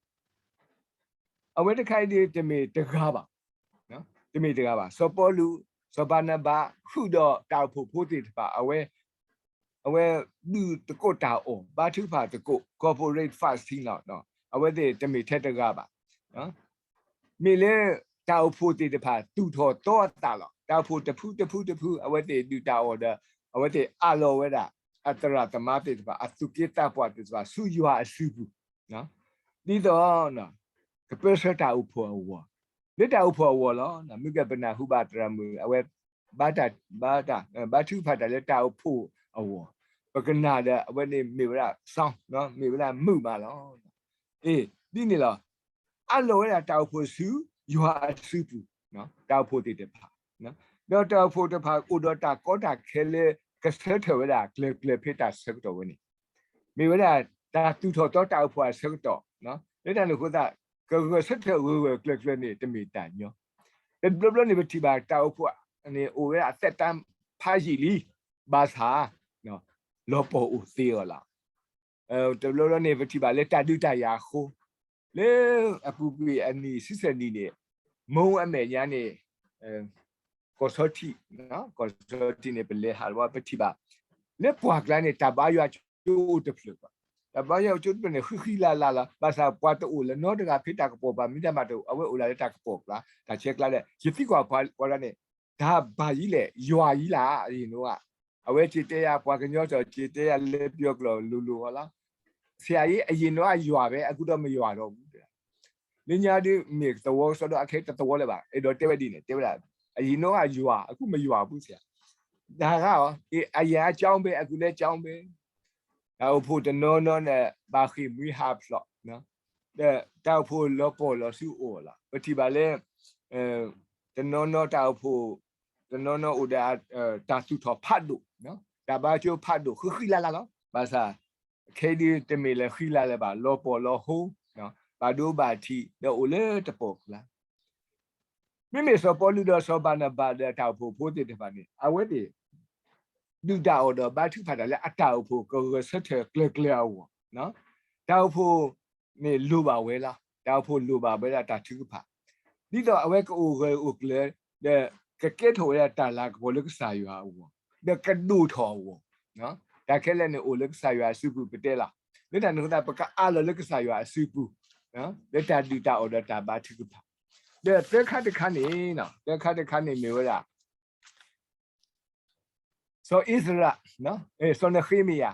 အဝဲတခါအံၤဒ်တမ့ၢ်တဂၤဘၣ်, တမ့ၢ်တဂၤဘၣ်. စီၤပီလူး, စီၤဘၤနဘၤ ဃုာ်ဒီးတၢ်အိၣ်ဖှိၣ်ဖိသ့ၣ်တဖၣ် အဝဲ, အဝဲဒုးသကိးတၢ်အီၣ် ဘါထုကဖၣ်သကိး corporate fasting လီၤ. အဝဲသ့ၣ်တမ့ၢ်ထဲတဂၤဘၣ်. မ့ၢ်လၢတၢ်အိၣ်ဖှိၣ်သ့ၣ်တဖၣ်သူၣ်ထီၣ်သီအသးလီၤ. တၢ်အိၣ်ဖှိၣ်တဖုတဖုတဖု အဝဲသ့ၣ်ဒုးတၢ်အီၣ်ဒီး အဝဲသ့ၣ်အးလီၤဝဲဒၣ် အသရၣ်သမါသ့ၣ်တဖၣ် အသူၣ်က့သးပှၢ်သ့ၣ်တဖၣ် ဆူယွၤအစုပူၤ, ဒ်သိး ကပၢဆှၢတၢ်အိၣ်ဖှိၣ်အဂီၢ်, လၢတၢ်အိၣ်ဖှိၣ်အဂီၢ်လီၤ. မ့ၢ်ကပနၢ်ဟူဘၣ်သရၣ်မုၣ် အဝဲ ဘါထုကဖၣ်တၢ်လၢတၢ်အိၣ်ဖှိၣ်အဂီၢ်, ပကနၣ်ဒီး အဝဲန့ၣ်မ့ၢ်ဝဲဒၣ် sound မ့ၢ်ဝဲဒၣ်မုာ်မးလီၤ. အ့ ဒ်န့ၣ်လီၤ. အးလီၤဝဲဒၣ်တၢ်အိၣ်ဖှိၣ်ဆူ ယွၤအစုပူၤ, တၢ်အိၣ်ဖှိၣ်သ့ၣ်တဖၣ်, ဒီးတၢ်အိၣ်ဖှိၣ်တဖၣ်အိၣ်ဒီးတၢ်ကီတၢ်ခဲလၢ ကဆၢထၢၣ်ဝဲဒၣ်ကျၢၤကျၢၤဖဲတၢ်ဆၢကတီၢ်ဝဲန့ၣ်, မ့ၢ်ဝဲဒၣ်တၢ်သူၣ်ထီၣ်သီတၢ်အိၣ်ဖှိၣ်အဆၢကတီၢ်, လၢတၢ်န့ၣ်အဃိသတး ကဂဲၤဆၢထၢၣ်ဂၢၢ်ဂၢၢ်ကျၢၤကျၢၤန့ၣ် တမ့ၢ်တၢ်ညီ, တဘျီဘျီန့ၣ် ပထံၣ်ဘၣ်တၢ်အိၣ်ဖှိၣ်န့ၣ် အိၣ်ဝဲဒၣ်အသက်တမ်းဖးယံာ်လံ, ဘၣ်ဆၣ် လီၤပှီၢ်အိၣ်သ့အီၤလီၤ. တဘျီဘျီန့ၣ် ပထံၣ်ဘၣ်လၢတၢ်ဒုးတၢ်ယၤအဃိ, လၢအပူၤကွံာ်အနံၣ်ဆံဆဲၣ်နံၣ်န့ၣ်, မုန်းအမဲာ်ညါန့ၣ်, ကီၢ်ဆီထံး, ကီၢ်ဆီထံးန့ၣ် ပလဲၤဟးတဝီ ပထံၣ်ဘၣ်, လၢပှၢ်ကျါန့ၣ် တၢ်ဘါယွၤကၠိအိၣ်တဖျၢၣ်ဘၣ်. တၢ်ဘါယွၤကၠိအိၣ်တဖျၢၣ်န့ၣ် ဃံဃံလၤလၤလီၤ. ဘၣ်ဆၣ်ပှၤတအိၣ်လၢၤနီတဂၤဖဲတၢ်ကပီၤဘၣ်, မ့ၢ်တၢ်မၤတအိၣ် အဝဲအိၣ်လၢတၢ်ကပီၤကျါ, တၢ်ဆဲးကျါလၢ ယသံကွၢ်ပှၤဝဲဒၣ်န့ၣ်, တၢ်ဘၣ်ယံၤလဲၣ်, ယွၤယံၤလၢ်, အယံၤနိၣ်ဂၤ, အဝဲစံးတဲယၤ ပှၤကညီစီၤ စံးတဲယၤလၢပယီၤကျိာ်လိၤလိၤအီၤလီၤ. ဆရာကြီး အရင်တော့က ယွၤပဲ, အခုတော့ မယွၤတော့ဘူး. လၢညါဒ်မ့ၢ်သဝီကစီဒီ အခဲတသဝီလၢၤဘၣ်, အဲၣ်ဒိးတဲဝဲဒ်န့ၣ်, တဲဝဲဒၣ်, အရင်တော့က ယွၤ, အခု မယွၤဘူး ဆရာ. တၢ်ဂၤအီၤ, အရင်အကြောင်းပဲ, အခုလည်းအကြောင်းပဲ. တၢ်အိၣ်ဖှိၣ်တနီၤနီၤန့ၣ် ဘၣ်ဃ့ၢ်မှံဟးဖျိး, ဒီးတၢ်အိၣ်ဖှိၣ်လီၤပှီၢ်လီၤစုအိၣ်လီၤ. ပထံၣ်ဘၣ်လၢ တနီၤနီၤတၢ်အိၣ်ဖှိၣ်, တနီၤနီၤအိၣ်ဒီး တၢ်သူၣ်ထီၣ်ဖးဒိၣ်, တၢ်ဘါကၠိဖးဒိၣ် ဃံဃံလၤလၤလီၤ. ဘၣ်ဆၣ် ခဲအံၤဒ်တမ့ၢ်လၢဃံလၤလၢၤဘၣ်, လီၤပှီၢ်လီၤဟိ, ဘၣ်ဒိဘၣ်ထံး ဒီးအိၣ်လၢတပီၢ်ကျါ. မ့မ့ၢ်စီၤပီလူးဒီးစီၤဘၤနဘၤဒီးတၢ်အိၣ်ဖှိၣ်ဖိသ့ၣ်တဖၣ်န့ၣ် အဝဲသ့ၣ် ဒုၣ်တၢ်အီၣ်ဒီးဘါထုကဖၣ်တၢ်လၢအတၢ်အိၣ်ဖှိၣ်ကဂဲၤဆၢထၢၣ်ကျၢၤကျၢၤအဂီၢ်, တၢ်အိၣ်ဖှိၣ်န့ၣ်လိၣ်ဘၣ်ဝဲလီၤ. တၢ်အိၣ်ဖှိၣ်လိၣ်ဘၣ်ဝဲဒၣ်တၢ်ထုကဖၣ်, ဒ်သိးအဝဲကအိၣ်ဂၢၢ်အိၣ်ကျၢၤ ဒီးကကဲထီၣ်ဝဲဒၣ်တၢ်လၤကပီၤလၢကစၢ်ယွၤအဂီၢ်, ဒီးကဒိၣ်ထီၣ်အဂီၢ်, တၢ်ခဲလၢာ်န့ၣ်အိၣ်လၢကစၢ်ယွၤအစုပူၤ ပတဲလီၤ. လၢတၢ်န့ၣ်အဃိသတး ပကအးလီၤလၢကစၢ်ယွၤအစုပူၤ လၢတၢ်ဒုၣ်တၢ်အီၣ်ဒီးတၢ်ဘါထုကဖၣ်. ဒီးသၢခါတခါန့ၣ်, သၢခါတခါန့ၣ်မ့ၢ်ဝဲဒၣ် စီၤအံၣ်စရ့လး, စီၤနဃ့မယၤ,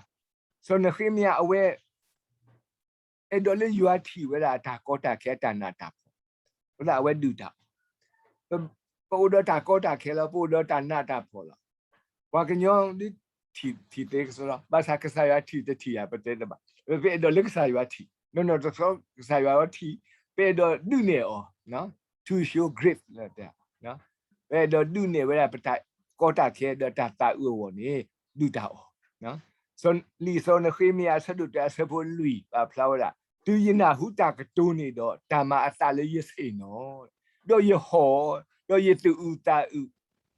စီၤနဃ့မယၤအဝဲ အဲၣ်ဒိးလၢယွၤထံၣ်ဝဲဒၣ်အတၢ်ကီတၢ်ခဲအတၢ်နးတၢ်ဖှီၣ်, အဃိသတးအဝဲဒုၣ်တၢ်အီၣ်, ပအိၣ်ဒီးတၢ်ကီတၢ်ခဲလီၤ, ပအိၣ်ဒီးတၢ်နးတၢ်ဖှီၣ်လီၤ. ပှၤကညီဒ်ထံၣ်သ့ကစီဒီ, ဘၣ်ဆၣ်ကစၢ်ယွၤထံၣ်တထံၣ်ယၤ ပတဲတဘၣ်, ပအဲၣ်ဒိးလၢကစၢ်ယွၤထံၣ်, နီၢ်နီၢ်တသီကစၢ်ယွၤအီၤထံၣ်, ပအဲၣ်ဒိးဒုးနဲၣ်အီၤ, to show grace လၢတဲ ပအဲၣ်ဒိးဒုးနဲၣ်ဝဲဒၣ်ပတၢ်ကီတၢ်ခဲဒီးတၢ်သးအုးအဂီၢ်န့ၣ် ဒုၣ်တၢ်အီၣ်. လံာ်စီၤနဃ့မယၤအဆၢဒိၣ်တၢအဆၢဖိလွံၢ် ပာ်ဖျါဝဲဒၣ်, တုၤယနၢ်ဟူတၢ်ကတိၤန့ၣ်ဒီး တၢ်မၤအသးလၢယဆ့ၣ်နီၤ, ဒီးယဟီၣ်, ဒီးယသူၣ်အုးသးအုး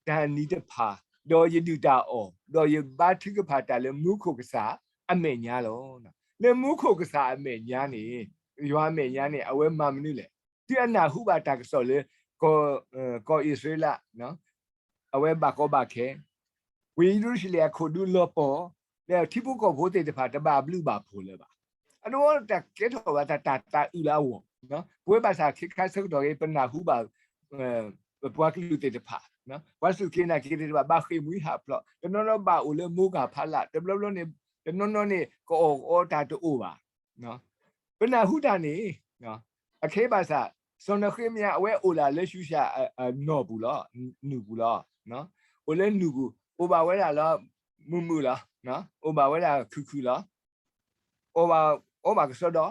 တၢ်နံၤတဖၣ်, ဒီးယဒုၣ်တၢ်အီၣ်, ဒီးယဘါထုကဖၣ်တၢ်လၢမူခိၣ်ကစၢ်အမဲာ်ညါလီၤ. လၢမူခိၣ်ကစၢ်အမဲာ်ညါန့ၣ်, ယွၤအမဲာ်ညါန့ၣ် အဝဲမၤမနုၤလဲၣ်. တုၤအနၢ်ဟူဘၣ်တၢ်ကစီၣ်လၢ ကီၢ်အံၣ်စရ့လး အဝဲဘၣ်ကီဘၣ်ခဲ, ဝ့ၢ်ယရူၤၡလ့ၣ်အခိၣ်ဒူလီၤပှီၢ်, ဒီးထံဖိကီၢ်ဖိသ့ၣ်တဖၣ် တဘၣ်ဘျုးဘၣ်ဖှိၣ်လၢၤဘၣ်. အဒိတၢ်ကဲထီၣ်ဘၣ်တၢ်သးအုးလၢအဂီၢ်, ပဝဲဘၣ်ဆၣ်ခဲခါဆၢကတီၢ်ဂ့ၤ ပနၢ်ဟူဘၣ် ပပှၤကလုာ်သ့ၣ်တဖၣ်, ပှၤစူၢ်က့ၤနာ်က့ၤသ့ၣ်တဖၣ် ဘၣ်ဃ့ၢ်မှံဟးဖျိး, တနီၤနီၤဘၣ်အိၣ်လၢမိၢ်ကၢ်ဖးလၢ်, တဘျီဘျီန့ၣ်, တနီၤနီၤန့ၣ် ကအီၣ်ကအီတၢ်တအိၣ်ဘၣ်. ပနၢ်ဟူတၢ်န့ၣ်, အခဲဘၣ်ဆၣ်, စီၤနဃ့မယၤအဝဲအိၣ်ဒၣ်လၢၡူၡၣ်အနီၢ်ပူၤလီၤ, နုၢ်ပူၤလီၤ. အိၣ်လၢနုၢ်ပူၤ, အိၣ်ဘၣ်ဝဲဒၣ်လၢ မုာ်မုာ်လီၤ, အိၣ်ဘၣ်ဝဲဒၣ်ခုၣ်ခုၣ်လီၤ. အီၣ်ဘၣ်ကစီဒီ,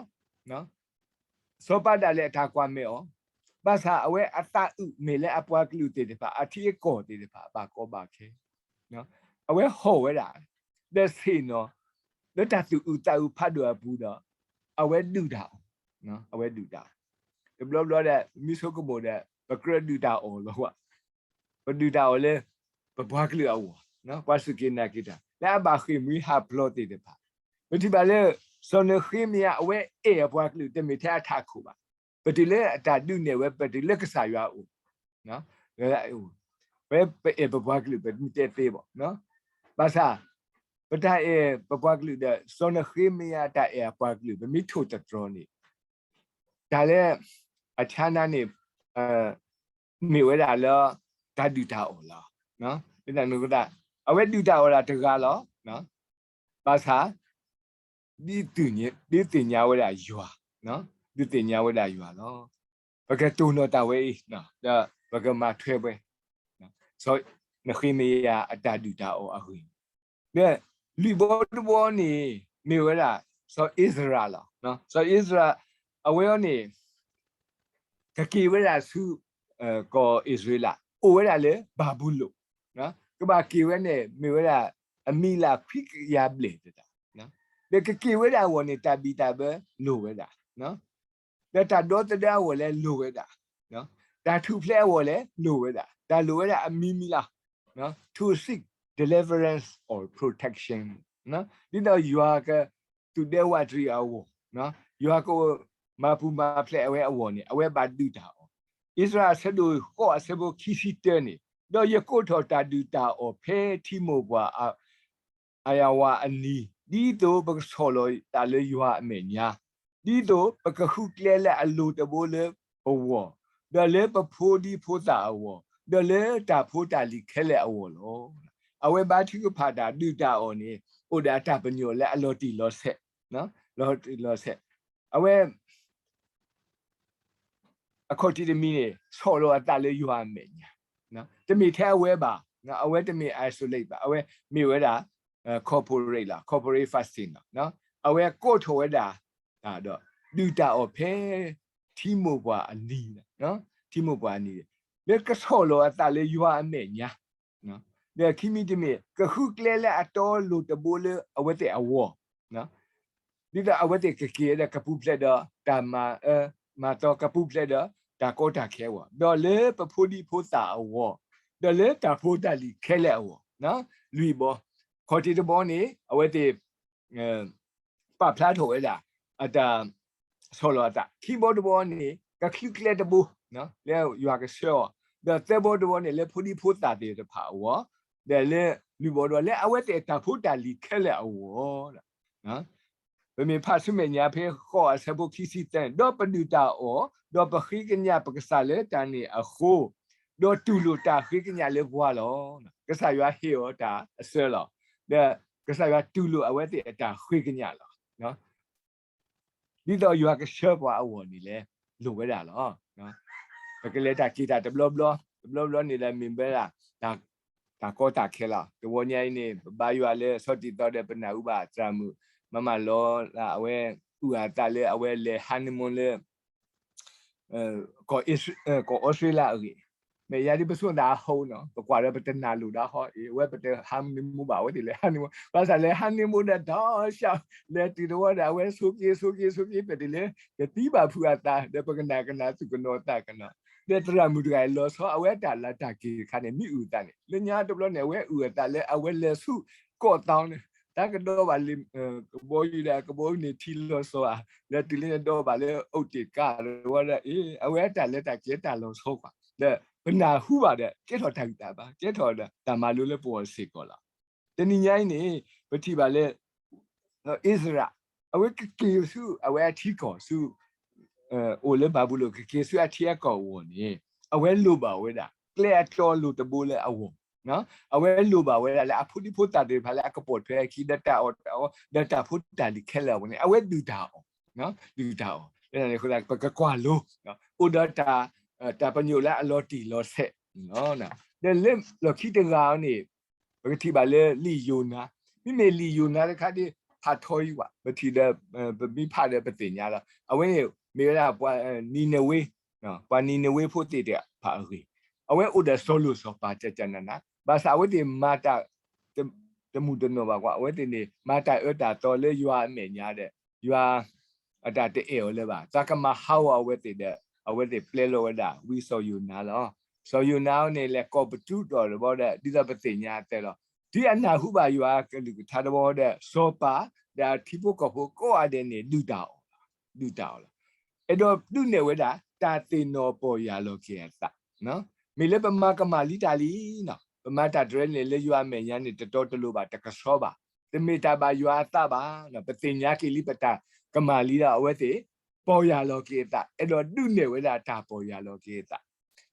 စီၤပၤဒၣ်လဲာ်အတၢ်ကွၢ်မဲာ်အီၤ, ဘၣ်ဆၣ်အဝဲအသးအုးမ့ၢ်လၢအပှၤကလုာ်သ့ၣ်တဖၣ် အထံအကီၢ်သ့ၣ်တဖၣ် ဘၣ်ကီဘၣ်ခဲ, အဝဲဟီၣ်ဝဲဒၣ်, ဒီးဆ့ၣ်နီၤ, လၢတၢ်သူၣ်အုးသးအုးဖးဒိၣ်အပူၤဒီး, အဝဲဒုၣ်တၢ်အီၣ်, အဝဲဒုၣ်တၢ်အီၣ်, တဘျီဘျီဒီး မ့ၢ်ဆိကမိၣ်ဒီး ပကြၢးဒုၣ်တၢ်အီၣ်လီၤဝဲ, ပဒုၣ်တၢ်အီၣ်လၢ ပပှၤကလုာ်အဂီၢ်, ပှၤစူၢ်က့ၤနာ်က့ၤတၢ် လၢအဘၣ်ဃ့ၢ်မှံဟးဖျိးသ့ၣ်တဖၣ်, ပထံၣ်ဘၣ်လၢ စီၤနဃ့မယၤ အဝဲအဲၣ်အပှၤကလုာ် တမ့ၢ်ထဲအထးခိၣ်ဘၣ်, ပတုၤလၢအတၢ်ဒုးနဲၣ်ဝဲ ပတုၤလၢကစၢ်ယွၤအအိၣ် ဝဲပအဲၣ်ပပှၤကလုာ် ပမ့ၢ်တဲသ့ဘၣ်, ဘၣ်ဆၣ် ပတၢ်အဲၣ်ပပှၤကလုာ်ဒီး စီၤနဃ့မယၤအတၢ်အဲၣ်အပှၤကလုာ် ပမ့ၢ်ထိၣ်သတြီၤန့ၣ် တၢ်လၢ အဆါနၤန့ၣ် မ့ၢ်ဝဲဒၣ်လၢ တၢ်ဒုၣ်တၢ်အီၣ်လီၤ. အဝဲဒုၣ်တၢ်အီၣ်ဒၣ်တဂၤလီၤ. ဘၣ်ဆၣ် ဒ်သ့ၣ်ညါဝဲဒၣ်ယွၤ, ဒ်သ့ၣ်ညါဝဲဒၣ်ယွၤလီၤ. ပကတိၢ်နီၣ်တၢ်ဝဲအံၤ ဒီးပကမၤထွဲဝဲ စီၤနဃ့မယၤအတၢ်ဒုၣ်တၢ်အီၣ်အဂ့ၢ်, ဒီးလွံၢ်ဘီတဘီန့ၣ် မ့ၢ်ဝဲဒၣ် စီၤအ့စရၤလီၤ. စီၤအ့စရၤ အဝဲအံၤန့ၣ် ကက့ၤဝဲဒၣ်ဆူ ကီၢ်အံၣ်စရ့လး အိၣ်ဝဲဒၣ်လၢဘၤဘူလိၣ်, ကဘၣ်က့ၤဝဲန့ၣ် မ့ၢ်ဝဲဒၣ် အမံၤလၢခွံကယၤဘျဲၣ်တဒၣ်, ဒီးကက့ၤဝဲဒၣ်အဂီၢ်န့ၣ် တၢ်ဘံၣ်တၢ်ဘၢလိၣ်ဝဲဒၣ်, ဒီးတၢ်ဒီသဒၢအဂီၢ်လၢလိၣ်ဝဲဒၣ်, တၢ်ထူၣ်ဖျဲးအဂီၢ်လၢလိၣ်ဝဲဒၣ်, တၢ်လိၣ်ဝဲဒၣ်အမံၤမံၤလီၤ. to seek deliverance or protection ဒ်သိးယွၤကသူၣ်ဒဲဝးတရံးအဂီၢ်, ယွၤကမၤပူၤမၤဖျဲးအဝဲအဂီၢ်န့ၣ် အဝဲဘၣ်ဒုၣ်တၢ်အီၣ်, အ့စရၤအဆၢဒိၣ်ဃိးအဆၢဖိခံဆံတၢန့ၣ်, ဒီးယကိးထီၣ်တၢ်ဒုၣ်တၢ်အီၣ်ဖဲထံမိၢ်ပှၢ် အယၤဝၤအနံၤ, ဒ်သိးပကဆီၣ်လီၤသးလၢယွၤအမဲာ်ညါ, ဒ်သိးပကဃုကျဲလၢအလိၤတဘိလၢပဂီၢ်, ဒီးလၢပဖိဒံဖိသၣ်အဂီၢ်, ဒီးလၢတၢ်ဖိတၢ်လံၤခဲလၢာ်အဂီၢ်လီၤ. အဝဲဘါထုကဖၣ်တၢ်ဒုၣ်တၢ်အီၣ်န့ၣ် အိၣ်ဒီးအတၢ်ပညိၣ်လၢအလီၤတံၢ်လီၤဆဲး, လီၤတံၢ်လီၤဆဲး, အဝဲ အခီၣ်ထံးတမံၤန့ၣ် ဆီၣ်လီၤအသးလၢယွၤအမဲာ်ညါ, တမ့ၢ်ထဲအဝဲဘၣ်, အဝဲတမ့ၢ် isolate ဘၣ်, အဝဲမ့ၢ်ဝဲဒၣ် corporate လီၤ, corporate fasting လီၤ. အဝဲကိးထီၣ်ဝဲဒၣ် ဒီးဒုၣ်တၢ်အီၣ်ဖဲ ထံမိၢ်ပှၢ်အနံၤ, ထံမိၢ်ပှၢ်အနံၤ, လၢကဆီၣ်လီၤအသးလၢယွၤအမဲာ်ညါ, ဒီးခံမံၤတမံၤ ကဃုကျဲလၢအတီအလိၤတဘိလၢအဝဲသ့ၣ်အဂီၢ် ဒ်သိးအဝဲသ့ၣ်ကက့ၤဒီးကပူၤဖျဲးဒီး တၢ်မၤအၢမၤသီ ကပူၤဖျဲးဒီးတၢ်ကီတၢ်ခဲအဂီၢ်, ဒီးလၢပဖိဒံဖိသၣ်အဂီၢ်, ဒီးလၢတၢ်ဖိတၢ်လံၤခဲလၢာ်အဂီၢ်, လွံၢ်ဘီ, ခီၣ်ထံးတဘီန့ၣ် အဝဲသ့ၣ် ပာ်ဖျါထီၣ်ဝဲဒၣ် အတၢ်ဆီၣ်လီၤအသး, ခံဘီတဘီန့ၣ် ကချုးကျဲတဘိ လၢယွၤကဆှၢအီၤ, ဒီးသၢဘီတဘီန့ၣ် လၢဖိဒံဖိသၣ်သ့ၣ်တဖၣ်အဂီၢ်, ဒီးလၢလွံၢ်ဘီတဘီ လၢအဝဲသ့ၣ်အတၢ်ဖိတၢ်လံၤခဲလၢာ်အဂီၢ် ပမ့ၢ်ဖးဆူမဲာ်ညါဖဲဃိးအဆၢဖိခံဆံသၢန့ၣ်, ဒီးပဒုၣ်တၢ်အီၣ်, ဒီးပဃ့ကညးပကစၢ်လၢတၢ်န့ၣ်အဃိ, ဒီးတူၢ်လိာ်တၢ်ဃ့ကညးလၢပှၤလီၤ. ကစၢ်ယွၤဟ့ၣ်အီၤတၢ်အစၢလီၤ. ဒီးကစၢ်ယွၤတူၢ်လိာ်အဝဲသ့ၣ်အတၢ်ဃ့ကညးလီၤ. ဒ်သိးယွၤကဆှၢပှၤအဂီၢ်န့ၣ်လဲၣ်, လိၣ်ဝဲဒၣ်လီၤ. ပကလဲၤတၢ်က့ၤတၢ်တဘျီဘျီ, တဘျီဘျီန့ၣ်ဒီးမ့ၢ်ဝဲဒၣ် တၢ်ကီတၢ်ခဲလီၤ. တဝီညါအံၤန့ၣ် ပဘါယွၤလၢဆီၣ်တံၢ်သီဒီး ပနၢ်ဟူဘၣ်သရၣ်မုၣ် မၤမၤလီၤလၢအဝဲ အုၣ်အသးလၢအဝဲလဲၤ honeymoon လၢ ကီၢ်အီစထြ့လယါအဂ့ၢ်, မ့ၢ်ယၤဒ်ပဆိသးအဟီနီၤ, ပကွၢ်ဒီးပတနၢ်လိၣ်ဒၣ်ဟီ, အဝဲပတ honeymoon ဘၣ်, အဝဲသ့ၣ်လဲၤ honeymoon, ဘၣ်ဆၣ်လဲၤ honeymoon ဒီး ဒီးဆၣ် လဲၤတုၤတဝီဒီး အဝဲဆိးက့ၤဆိးက့ၤဆိးက့ၤ ပတုၤလၢ ကသံဘၣ်ဖုးအသး ဒီးပကနၣ်ကနၣ်သူၣ်ကနိးသးကနိး, ဒီးသရၣ်မုၣ်တဂၤအံၤလီၤဆီ အဝဲတၢ်လၢတၢ်က့ၤတခါန့ၣ် မ့ၢ်အုၣ်အသးန့ၣ် လၢညါတဘျီန့ၣ် အဝဲအုၣ်အသးလၢအဝဲလဲၤဆူကီၢ်သီန့ၣ် တၢ်ကဒီဘၣ်လံ ကဘီယူၤဒီး ကဘီယူၤန့ၣ်ထံလီၤဆီဧါ, လၢတုၤလၢန့ၣ်ဒီဘၣ်လၢအိၣ်တ့ၢ်ကါတဝီဒီး အ့ အဝဲတၢ်လၢတၢ်ကဲတၢ်လီၤဆီကွၢ်, ဒီးပနၢ်ဟူဘၣ်ဒီး ကဲထီၣ်တၢ်ဂံၢ်တၢ်ဘါ ကဲထီၣ်ဒီးတၢ်မၤလိလၢပဂီၢ်စ့ၢ်ကီးလီၤ. တနံၤညါအံၤန့ၣ် ပထံၣ်ဘၣ်လၢ အံၣ်စရ့လး အဝဲကက့ၤဆူအဝဲအထံကီၢ်ဆူ အိၣ်လၢဘၤဘူလိၣ် ကက့ၤဆူအထံအကီၢ်အဂီၢ်န့ၣ် အဝဲလိၣ်ဘၣ်ဝဲဒၣ် ကျဲအတီအလိၤတဘိလၢအဂီၢ်, အဝဲလိၣ်ဘၣ်ဝဲဒၣ်လၢအဖိဒံဖိသၣ်သ့ၣ်တဖၣ်လၢအကပိာ်ထွဲအခံ ဒီးတၢ်အီၣ်တၢ်အီ ဒီးတၢ်ဖိတၢ်လံၤခဲလၢာ်အဂီၢ်န့ၣ် အဝဲဒုၣ်တၢ်အီၣ်, ဒုၣ်တၢ်အီၣ်, ပကကွၢ်လိ အိၣ်ဒီးတၢ်ပညိၣ်လၢအလီၤတံၢ်လီၤဆဲး ဒီးလၢလီၢ်ခံတဂၤန့ၣ် ပကထံၣ်ဘၣ်လၢလံာ်ယိၤနါ, မ့မ့ၢ်လံာ်ယိၤနါတခါဒ်ဖးထီအံၤဘၣ် ပထံၣ်ဒီး ပမ့ၢ်ဖးဒီးပသ့ၣ်ညါလီၤ. အဝဲန့ၣ်မ့ၢ်ဝဲဒၣ်ပှၤနံၤနဝ့, ပှၤနံၤနဝ့ဖိသ့ၣ်တဖၣ်အဂ့ၢ်, အဝဲအိၣ်ဒီးစီၤလိၣ်စီၤပၤ ကကနန ဘၣ်ဆၣ်အဝဲသ့ၣ်မၤတၢ် တမုၢ်တနီၢ်ဘၣ်ကွၢ်, အဝဲသ့ၣ်န့ၣ် မၤတၢ်အၢတၢ်သီလၢယွၤအမဲာ်ညါဒီး ယွၤ အတၢ်တအဲၣ်အီၤလၢၤဘၣ်. သးကမၤဟးဂီၤအဝဲသ့ၣ်ဒီး အဝဲသ့ၣ်ပျဲလီၤဝဲဒၣ်ဝံစီၤယိၤနါလီၤ. စီၤယိၤနါန့ၣ် လဲၤကိးပတုာ်ဒီးဘီဒီး ဒ်သိးပသ့ၣ်ညါအသးလီၤ. တုၤအနၢ်ဟူဘၣ်ယွၤအကလုၢ်ကထါတဘီဒီး စီၤပၤ ဒီးအထံဖိကီၢ်ဖိကိးဂၤဒဲးန့ၣ် ဒုၣ်တၢ်အီၣ်, ဒုၣ်တၢ်အီၣ်လီၤ. အဲၣ်ဒိးဒုးနဲၣ်ဝဲဒၣ် တၢ်သ့ၣ်နီၣ်ပီၢ်ယၢ်လီၤက့ၤအသး မ့ၢ်လၢပမၤကမၣ်လံတၢ်လံနီၤ, ပမၤတၢ်တရဲန့ၣ် လၢယွၤအမဲာ်ညါန့ၣ် တတီတလိၤဘၣ် တကဆှီဘၣ်, တမ့ၢ်တၢ်ဘၣ်ယွၤအသးဘၣ်. ပသ့ၣ်ညါက့ၤလံပတၢ်ကမၣ်လံဒီး အဝဲသ့ၣ်ပီၢ်ယၢ်လီၤက့ၤအသး, အဲၣ်ဒိးဒုးနဲၣ်ဝဲဒၣ်တၢ်ပီၢ်ယၢ်လီၤက့ၤအသး.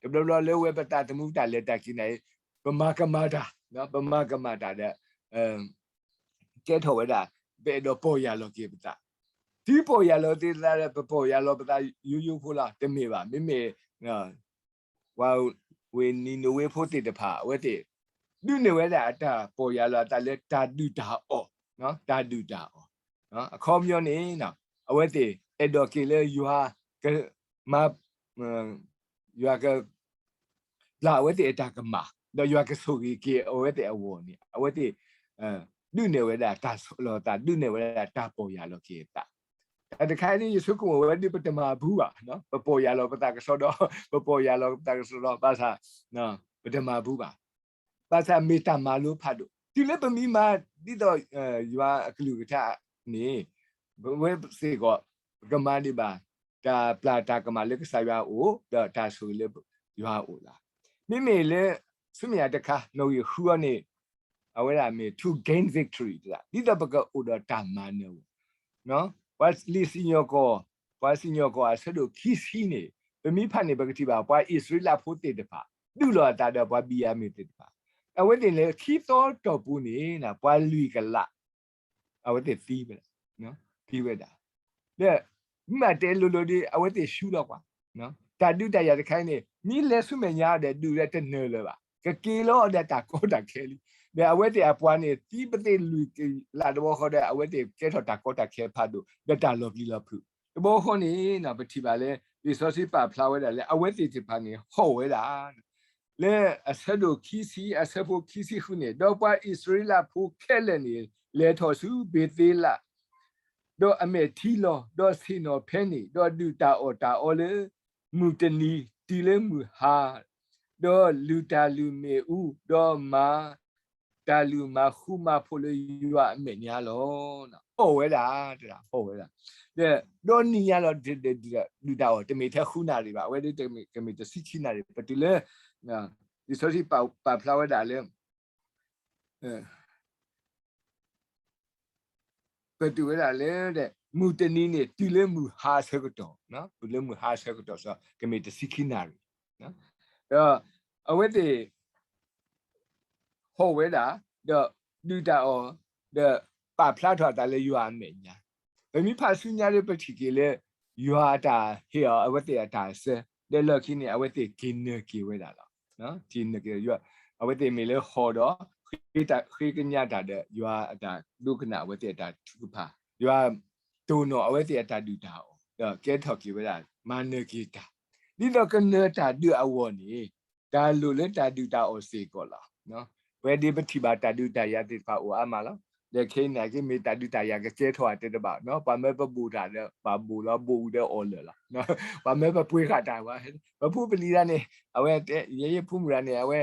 တဘျီဘျီလၢဝဲပသးသမူတၢ်လဲၤတၢ်က့ၤန့ၣ် ပမၤကမၣ်တၢ်, ပမၤကမၣ်တၢ်ဒီး ကဲထီၣ်ဝဲဒၣ် ပအဲၣ်ဒိးပီၢ်ယၢ်လီၤက့ၤပသး. တုၤပီၢ်ယၢ်လီၤက့ၤသးဒီး ပပီၢ်ယၢ်လီၤပသးယိယိဖိလီၤ, တမ့ၢ်ဘၣ်. မ့မ့ၢ် ပှၤဝ့ၢ်နံၤနဝ့ဖိသ့ၣ်တဖၣ် အဝဲသ့ၣ် ဒုးနဲၣ်ဝဲဒၣ်အတၢ်ပီၢ်ယၢ်လီၤအသးလၢတၢ်ဒုၣ်တၢ်အီၣ်, တၢ်ဒုၣ်တၢ်အီၣ်. အခီပညီန့ၣ် အဝဲသ့ၣ်အဲၣ်ဒိးက့ၤလၢယွၤကမၤ ယွၤက ပျၢ်အဝဲသ့ၣ်အတၢ်ကမၣ်, ဒီးယွၤကဆိၣ်ဂ့ၤက့ၤအဝဲသ့ၣ်အဂီၢ်န့ၣ် အဝဲသ့ၣ် ဒုးနဲၣ်ဝဲဒၣ်တၢ်ဆီၣ်လီၤသး, ဒုးနဲၣ်ဝဲဒၣ်တၢ်ပီၢ်ယၢ်လီၤက့ၤအသး. တၢ်တခါအံၤန့ၣ် ယဆိကမိၣ်ဝဲဒၣ်ပတမၤဘူးဘၣ်, ပပီၢ်ယၢ်လီၤပသးကစီဒီ, ပပီၢ်ယၢ်လီၤပသးကစီဒီ ဘၣ်ဆၣ် ပတမၤဘူးဘၣ်. ဘၣ်ဆၣ်မ့ၢ်တၢ်မၤလိဖးဒိၣ်, တုၤလၢပမ့ၢ်မၤဒ်သိး ယွၤအကလုၢ်ကထါန့ၣ် ပဝဲစ့ၢ်ကီး ပကမၤဒံးဘၣ် တၢ်ပျၢ်တၢ်ကမၣ်လၢကစၢ်ယွၤအအိၣ် ဒီးတၢ်ဆိၣ်ဂ့ၤလၢယွၤအအိၣ်လီၤ. မ့မ့ၢ်လၢ ဆူမဲာ်ညါတခါ နီၣ်ဂံၢ်ဃုအံၤန့ၣ် အဝဲဒၣ်မ့ၢ် to gain victory ဒ်သိးပကအိၣ်ဒီးတၢ်မၤနၢၤအဂီၢ် ပှၤလံာ်စံၣ်ညီၣ်ကွီၢ်, ပှၤစံၣ်ညီၣ်ကွီၢ်အဆၢဒိၣ်ခံဆံန့ၣ် ပမ့ၢ်ဖးန့ၣ် ပကထံၣ်ဘၣ် ပှၤအံၣ်စရ့လးဖိသ့ၣ်တဖၣ် ဒုးလိာ်အသးဒီးပှၤဘံၣ်ယၤမံၣ်သ့ၣ်တဖၣ်, အဝဲသ့ၣ်န့ၣ် ခံသီတီၢ်ပူၤန့ၣ် ပှၤလွံၢ်ကလး အဝဲသ့ၣ်သံဝဲဒၣ်, သံဝဲဒၣ်. ဒီး မ့ၢ်တဲလိၤလိၤဒီး အဝဲသ့ၣ်ဆူလီၤကွၢ်, တၢ်ဒုးတၢ်ယၤတခါအံၤန့ၣ် မ့ၢ်လဲၤဆူမဲာ်ညါဒီး ဒုးဒီးတနၢၤလၢၤဘၣ်, ကက့ၤလီၤဒီးတၢ်ကီတၢ်ခဲလံ. ဒီးအဝဲသ့ၣ်အပှၤန့ၣ် သံပသ့ၣ်လွံၢ်ကလးတဘျီဃီဒီး အဝဲသ့ၣ်ကဲထီၣ်တၢ်ကီတၢ်ခဲဖးဒိၣ် ဒီးတၢ်လီၤပျံၤလီၤဖုး. တဘျီဃီန့ၣ် ပထံၣ်ဘၣ်လၢ လံာ်စီဆှံပာ်ဖျါဝဲဒၣ်လၢ အဝဲသ့ၣ်တဖၣ်န့ၣ်ဟီၣ်ဝဲဒၣ် လၢအဆၢဒိၣ်ခံဆံ အဆၢဖိခံဆံဃုန့ၣ်, ဒီးပှၤအံၣ်စရ့လးဖိခဲလၢာ်န့ၣ် လဲၤထီၣ်ဆူဘ့ၤသ့လး, ဒီးအမဲာ်ထံလီၤ, ဒီးဆ့ၣ်နီၤဖဲန့ၣ်, ဒီးဒုၣ်တၢ်အီၣ်တၢ်အီလၢ မုၢ်တနံၤတုၤလၢမုၢ်ဟါ, ဒီးလုၢ်တၢ်လုၢ်မ့ၣ်အူ, ဒီးမၤတၢ်လုၢ်မၤဃူမၤဖိးလၢယွၤအမဲာ်ညါလီၤ. ဟီၣ်ဝဲဒၣ်, ဟီၣ်ဝဲဒၣ်. ဒီးနံၤညါလီၤ ဒုၣ်တၢ်အီၣ် တမ့ၢ်ထဲဃုနၣ်ရံၣ်ဘၣ်, အဝဲဒၣ်ကမ့ၢ်တဆံခံနၣ်ရံၣ်, ပတုၤလၢ လံာ်စီဆှံပာ်ဖျါဝဲဒၣ်လၢ ပတုၤဝဲဒၣ်လၢ မုၢ်တနံၤန့ၣ် တုၤလၢမုၢ်ဟါဆၢကတီၢ်, တုၤလၢမုၢ်ဟါဆၢကတီၢ် ကမ့ၢ်တဆံခံနၣ်ရံၣ်, ဒီးအဝဲသ့ၣ် ဟီၣ်ဝဲဒၣ်, ဒီးဒုၣ်တၢ်အီၣ်, ဒီးပာ်ဖျါထီၣ်အသးလၢယွၤအမဲာ်ညါ, ပမ့ၢ်ဖးဆူညါဒီး ပထံၣ်က့ၤလၢ ယွၤအတၢ်ဟ့ၣ်အီၤအဝဲသ့ၣ်အတၢ်အစၢ, ဒီးလီၢ်ခံန့ၣ် အဝဲသ့ၣ်က့ၤနၢၤက့ၤဝဲဒၣ်လီၤ. က့ၤနၢၤက့ၤယွၤ, အဝဲသ့ၣ်မ့ၢ်လၢဟီၣ်ဒီး ဃ့ကညးတၢ်ဒီး ယွၤအတၢ်ဒိကနၣ်အဝဲသ့ၣ်အတၢ်ထုကဖၣ်, ယွၤတိၢ်နီၣ်အဝဲသ့ၣ်အတၢ်ဒုၣ်တၢ်အီၣ် ဒီးကဲထီၣ်က့ၤဝဲဒၣ် မၤနၢၤက့ၤတၢ်, ဒ်သိးကနၢၤတၢ်ဒုးအဂီၢ်န့ၣ် တၢ်လိၣ်လၢတၢ်ဒုၣ်တၢ်အီၣ်စ့ၢ်ကီးလီၤ. ပဝဲဒ်ပထံၣ်ဘၣ်တၢ်ဒုးတၢ်ယၤသ့ၣ်တဖၣ်အိၣ်အါမးလီၤ. ဒီးခဲအံၤန့ၣ် ကမ့ၢ်တၢ်ဒုးတၢ်ယၤကကဲထီၣ်အတဲတဘၣ်, ပှၤမၢပဘိၣ်တၢ်ဒီး ဘၣ်ဘိၣ်လီၤ, ဘိၣ်ဝံၤဒီးအီၣ်လၢာ်လီၤ. ပှၤမၢပပှ့ၤဃာ်တၢ်ဘၣ်, ပဖိပလံၤဒၣ်န့ၣ် အဝဲတဲ ယဲယဖိမုၣ်ဒၣ်န့ၣ် အဝဲ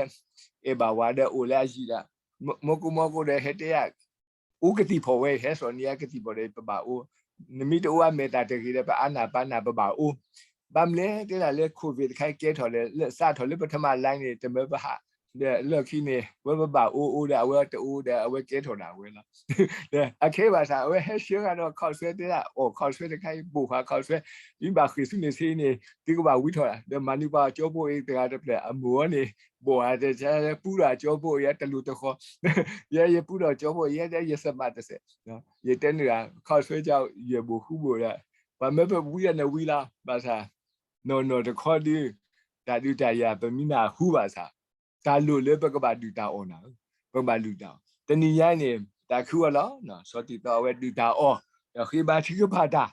အဲၣ်ဘၣ်ဝၤဒီးအိၣ်လၢအယံၤဒၣ်, မီၢ်ကိၢ်မီၢ်ကိၢ်ဒီးဟဲတဲယၤ အိၣ်ကသံၣ်ဖီၣ်ဝဲ, ဟဲစိာ်န့ၢ်ယၤကသံၣ်ဖီၣ်ဒီး ပဘၣ်အိၣ်, နမ့ၢ်တအိၣ်အမဲာ်သၣ်တဂ့ၤဒီး ပအါနၢ်ပာ်နၢ်ပဘၣ်အိၣ်, ဘၣ်မနုၤလဲၣ်တဲဒၣ်လၢ COVID တခါအံၤကဲထီၣ်လၢ လၢစးထီၣ်လၢပထမလှိုင်းန့ၣ် တမၢပဟး, ဒီးလီၢ်ခံန့ၣ် ဝဲပဘၣ်အိၣ်အိၣ်ဒီး အဝဲတအိၣ်ဒီး အဝဲကဲထီၣ်ဒၣ်ဝဲလီၤ. ဒီးအခဲဘၣ်ဆၣ် အဝဲဟဲဆှၢဃာ်ဒီး ခီၣ်ဆၢတဲဒၣ် အီၣ်ခီၣ်ဆၢတခါအံၤ ဘိၣ်ဃာ်ခီၣ်ဆၢ, မ့ၢ်ဘၣ်ဃ့ၢ်ဆူန့ၣ်ဆ့န့ၣ် သုကဘၣ်ဝံထီၣ်ဒၣ်, ဒီးမၤနုၤပှၤကၠီဖိအံၤတဂၤတဖျၢၣ်အမိၢ်အီၤန့ၣ် ဘိၣ်အါတဲဆါလၢပူဒီးကၠီဖိအံၤတလူၤတဃီ, ယဲယပူဒီးကၠီဖိအံၤ ယဲယစမးတစဲး, ယတဲနုာ် ခီၣ်ဆၢကၠီ ယဘိၣ်ဃူဘိၣ်ဒီး ပှၤမၢပဝံဒၣ်န့ၣ်ဝံလီၤ, ဘၣ်ဆၣ် နီၢ်နီၢ်တခီဒုး တၢ်ဒုးတၢ်ယၤပမံနၢ်ဟူဘၣ်ဆၣ် တၢ်လိၣ်လၢပကဘၣ်ဒုၣ်တၢ်အီၣ်နၤ, ပကဘၣ်ဒုၣ်တၢ်အီၣ်, တနံၤညါအံၤန့ၣ် တၢ်ခုအီၤလီၤ, စီၤတံၤသီအဝဲဒုၣ်တၢ်အီၣ် ဒီးဃ့ဘါထုကဖၣ်တၢ်,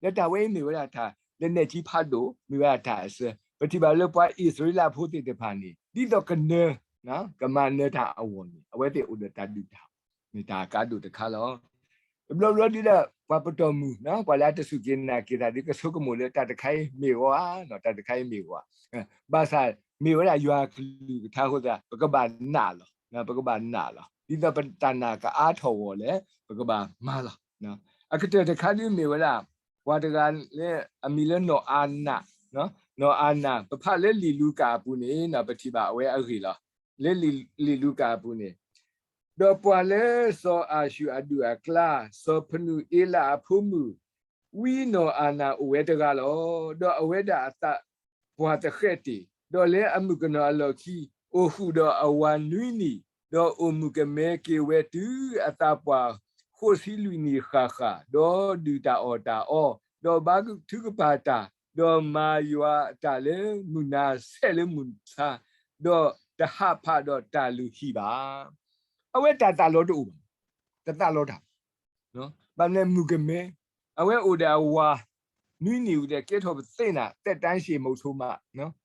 လၢတၢ်ဝဲအံၤမ့ၢ်ဝဲဒၣ်တၢ် လၢနဲၣ်ထံဖးဒိၣ် မ့ၢ်ဝဲဒၣ်တၢ်အစၢ, ပထံၣ်ဘၣ်လၢပှၤအံၣ်စရ့လးဖိသ့ၣ်တဖၣ်န့ၣ် ဒ်သိးကနၢၤ ကမၤနၢၤတၢ်အဂီၢ်န့ၣ် အဝဲသ့ၣ်အိၣ်ဒီးတၢ်ဒုၣ်တၢ်အီၣ် မ့ၢ်တၢ်အကါဒိၣ်တခါလီၤ. တဘျီဘျီဒုဒီး ပှၤပတီၢ်မုၢ် ပှၤလၢအတစူၢ်က့ၤနာ်က့ၤတၢ်ဒီး ကဆိကမိၣ်လၢတၢ်တခါအံၤမ့ၢ်ဂ့ၤဧါ, တၢ်တခါအံၤမ့ၢ်ဂ့ၤဧါ, ဘၣ်ဆၣ်မ့ၢ်ဝဲဒၣ်ယွၤအကလုၢ်ကထါအဃိသတး ပကဘၣ်နာ်လီၤ. ပကဘၣ်နာ်လီၤ. ဒ်သိးပတၢ်နာ်ကအါထီၣ်အဂီၢ်လဲၣ် ပကဘၣ်မၤလီၤ. အကတၢၢ်တခါဒုမ့ၢ်ဝဲဒၣ် ပှၤတဂၤလၢအမံၤလၢနီၢ်အၤနး, နီၢ်အၤနး ပဖးလၢလံာ်လူၤကၣ်အပူၤန့ၣ် ပထံၣ်ဘၣ်အဝဲအဂ့ၢ်လီၤ. လၢလံာ်လူၤကၣ်အပူၤန့ၣ်, ဒီးပှၤလၢစီၤအၤၡူၢ်အဒူၣ်အကျါ, စီၤဖနူအ့လးအဖိမုၣ်, ဝံနီၢ်အၤနးအိၣ်ဝဲတဂၤလီၤ. ဒီးအဝဲဒၣ်အသးပှၢ်တဃဲးတ့ၢ်, ဒီးလၢအမုၣ်ကနီၤအလီၢ်ခံ, အိၣ်ဃုာ်ဒီးအဝၤနွံနံၣ်, ဒီးအိၣ်မုၣ်ကမဲက့ၤဝဲတုၤအသးပှၢ်ဃိးဆံလွံၢ်နံၣ်ဃၣ်ဃၣ်, ဒီးဒုၣ်တၢ်အီၣ်တၢ်အီ, ဒီးဘါထုကဖၣ်တၢ်, ဒီးမၤယွၤအတၢ်လၢမုၢ်နၤဆဲးလၢမုၢ်ဆါ, ဒီးတဟးဖးဒီးတၢ်လုၢ်ဟံၣ်ဘၣ်. အဝဲတၢ်သးလီၤတအိၣ်ဘၣ်, တသးလီၤတၢ်, ဘၣ်မနုၤလဲၣ်မုၣ်ကမဲ, အဝဲအိၣ်ဒီးအဝၤနွံနံၣ်ဝံၤဒီး ကဲထီၣ်ပသ့ၣ်နၤ သက်တမ်းရှည်မုဆိုးမ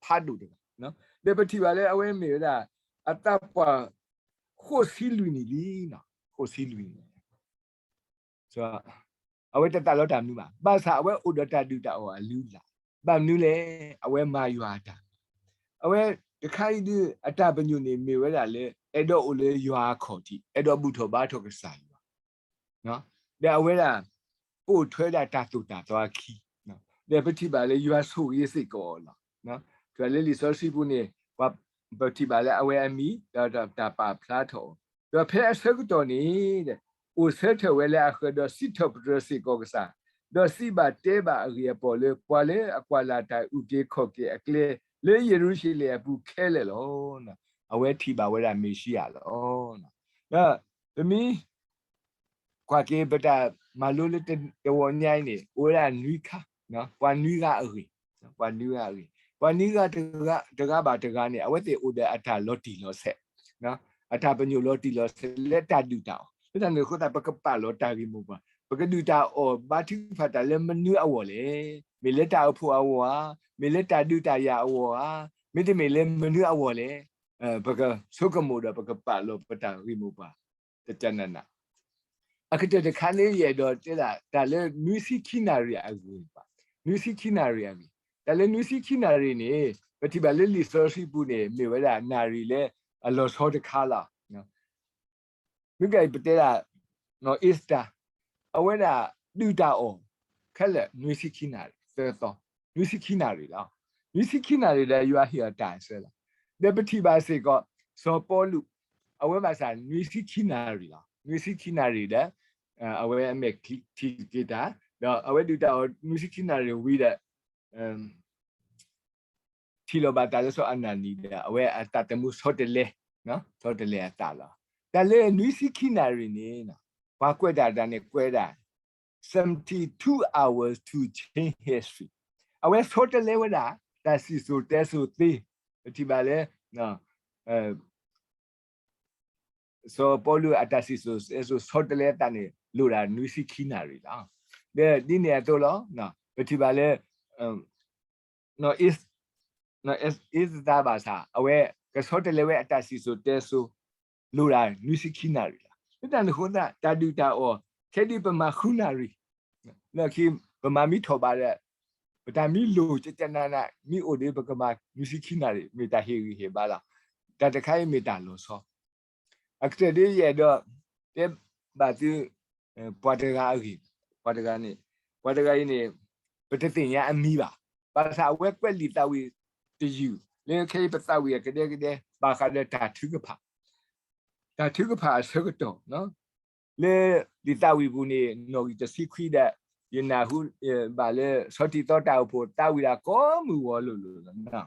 ဖးဒိၣ်တဂၤ, ဒီးပထံၣ်ဘၣ်လၢအဝဲမ့ၢ်ဝဲဒၣ် အသးပှၢ်ဃိးဆံလွံၢ်နံၣ်လံ, ဃိးဆံလွံၢ်နံၣ် အဝဲတသးလီၤတၢ်မနုၤဘၣ်. ဘၣ်ဆၣ်အဝဲအိၣ်ဒီးတၢ်ဒုၣ်တၢ်အီၣ်အလုၢ်အလၢ်, ဘၣ်မနုၤလဲၣ်, အဝဲမၤယွၤအတၢ်, အဝဲတခါအံၤဒုး အတၢ်ပညိၣ်န့ၣ်မ့ၢ်ဝဲဒၣ်လၢ အဲၣ်ဒိးအိၣ်လၢယွၤအခီၣ်ထံး, အဲၣ်ဒိးဘူၣ်ထီၣ်ဘါထီၣ်ကစၢ်ယွၤ, ဒီးအဝဲဒၣ် ပိာ်ထွဲဒၣ်တၢ်သိၣ်တၢ်သီအခံ, ဒီးပထံၣ်ဘၣ်လၢယွၤဆိၣ်ဂ့ၤစ့ၢ်ကီးအီၤလီၤ. ဒီးလၢလံာ်စီဆှံပူၤန့ၣ် ပထံၣ်ဘၣ်လၢအဝဲအမံၤ ဒီးတၢ်ပာ်ဖျါထီၣ်အီၤ, ဒီးဖဲအဆၢကတီၢ်န့ၣ် အိၣ်ဆၢထၢၣ်ဝဲလၢအဃၢၤ ဒီးစံးထီၣ်ပတြၢၤစ့ၢ်ကီးကစၢ်, ဒီးစံးဘၣ်တဲဘၣ်အဂ့ၢ်အပီၢ်လၢ ပှၤလၢအကွၢ်လၢ်တၢ်အုၣ်က့ၤခီၣ်က့ၤအကျဲ လၢယရူၤၡလ့ၣ်အပူၤခဲလၢာ်လီၤ. အဝဲထံၣ်ဘၣ်ဝဲဒၣ်မ့ၣ်ၡံအၤလီၤ. ဒီးပမ့ၢ် ကွၢ်က့ၤပတၢ်မၤလိလၢတဝီညါအံၤန့ၣ် အိၣ်ဝဲဒၣ်နွံခါ, ပှၤနွံဂၤအဂ့ၢ်, ပှၤနွံဂၤအဂ့ၢ်, ပှၤနွံဂၤတဂၤဘၣ်တဂၤန့ၣ် အဝဲသ့ၣ်အိၣ်ဒီးအတၢ်လီၤတံၢ်လီၤဆဲး, အတၢ်ပညိၣ်လီၤတံၢ်လီၤဆဲးလၢတၢ်ဒုၣ်တၢ်အီၣ်, လၢတၢ်န့ၣ်အဃိသတး ပကပာ်လီၤတၢ်ဂ့ၢ်မိၢ်ပှၢ်, ပကဒုၣ်တၢ်အီၣ်ဘါထုကဖၣ်တၢ်လၢမနုၤအဂီၢ်လဲၣ်, မ့ၢ်လၢတၢ်အိၣ်ဖှိၣ်အဂီၢ်ဧါ, မ့ၢ်လၢတၢ်ဒုးတၢ်ယၤအဂီၢ်ဧါ, မ့တမ့ၢ်လၢမနုၤအဂီၢ်လဲၣ်, ပကဆိကမိၣ်ဒီးပကပာ်လီၤပတၢ်ဂ့ၢ်မိၢ်ပှၢ် တနန အကတၢၢ်တခါန့ၣ် ယအဲၣ်ဒိးတဲဒၣ် တၢ်လၢနွံဆံခံနၣ်ရံၣ်အဂ့ၢ်ဘၣ်, နွံဆံခံနၣ်ရံၣ်အဂ့ၢ်, တၢ်လၢနွံဆံခံနၣ်ရံၣ်န့ၣ် ပထံၣ်ဘၣ်လၢလံာ်စီဆှံပူၤန့ၣ် မ့ၢ်ဝဲဒၣ်နၣ်ရံၣ်လၢအလီၤဆီတခါလီၤ. မ့ၢ်ကပတဲဒၣ် နီၢ်အ့စတၢၤ အဝဲဒၣ်ဒုၣ်တၢ်အီၣ် ခဲလၢာ်နွံဆံခံနၣ်ရံၣ် သၢသီ, နွံဆံခံနၣ်ရံၣ်လီၤ. နွံဆံခံနၣ်ရံၣ်ဒီးယွၤဟ့ၣ်အီၤတၢ်အဆၢလီၤ. ဒီးပထံၣ်ဘၣ်စ့ၢ်ကီး စီၤပီလူး အဝဲဘၣ်ဆၣ်နွံဆံခံနၣ်ရံၣ်လီၤ. နွံဆံခံနၣ်ရံၣ်ဒီး အဝဲအမဲာ်ထံက့ၤတၢ်, ဒီးအဝဲဒုၣ်တၢ်အီၣ်နွံဆံခံနၣ်ရံၣ်ဝံၤဒီး ထံၣ်လိာ်ဘၣ်တၢ်လၢစီၤအနၤနံၤဒီး အဝဲအသးသမူဆီတလဲ, ဆီတလဲအသးလီၤ. တၢ်လၢနွံဆံခံနၣ်ရံၣ်န့ၣ် ပှၤကွဲးတၢ်တၢ်န့ၣ်ကွဲးဒၣ် seventy two hours to change history, အဝဲဆီတလဲဝဲဒၣ် တၢ်စံၣ်စိၤတဲစိၤသ့, ပထံၣ်ဘၣ်လၢ စီၤပီလူးအတၢ်စံၣ်စိၤတဲစိၤဆီတလဲအသးန့ၣ် လိၣ်ဒၣ်နွံဆံခံနၣ်ရံၣ်လီၤ. ဒီးဒ်န့ၣ်အသိးလီၤ. ပထံၣ်ဘၣ်လၢ နီၢ်အ့စတၢၤဘၣ်ဆၣ် အဝဲကဆီတလဲဝဲအတၢ်စံၣ်စိၤတဲစိၤ လိၣ်ဒၣ်နွံဆံခံနၣ်ရံၣ်လီၤ. လၢတၢ်န့ၣ်အဃိသတး တၢ်ဒုၣ်တၢ်အီၣ် ခဲဒုးပမၤဃုနၣ်ရံၣ် လၢခံ ပမၤမံထီၣ်ဘးဒီး ပတၢ်မံလိၣ်ကကနးနး မံအိၣ်ဒီးပကမၤနွံဆံခံနၣ်ရံၣ် မ့ၢ်တၢ်ဟ့ၣ်ဂံၢ်ဟ့ၣ်ဘါလီၤ. တၢ်တခါအံၤမ့ၢ်တၢ်လီၤဆီ အကတၢၢ်ဒ်ယအဲၣ်ဒိးတဲဘၣ်သု ပှၤတဂၤအဂ့ၢ်, ပှၤတဂၤန့ၣ် ပှၤတဂၤအံၤန့ၣ် ပတသ့ၣ်ညါအမံၤဘၣ်. ဘၣ်ဆၣ်အဝဲကွဲးလံာ်သးဝံၣ်တယုၢ် လၢခဲအံၤပသးဝံၣ်အကဒဲကဒဲ ဘၣ်ဃးဒီးတၢ်ထုကဖၣ် တၢ်ထုကဖၣ်အဆၢကတီၢ် လၢလံာ်သးဝံၣ်ပူၤန့ၣ် နီၣ်ဂံၢ်တဆံခွံဒီး ယနၢ်ဟူဘၣ်လၢ ဆီထံသီတၢ်အိၣ်ဖှိၣ် သးဝံၣ်ဒၣ်ကိးမုၢ်ဂီၤလိၤလိၤလီၤ.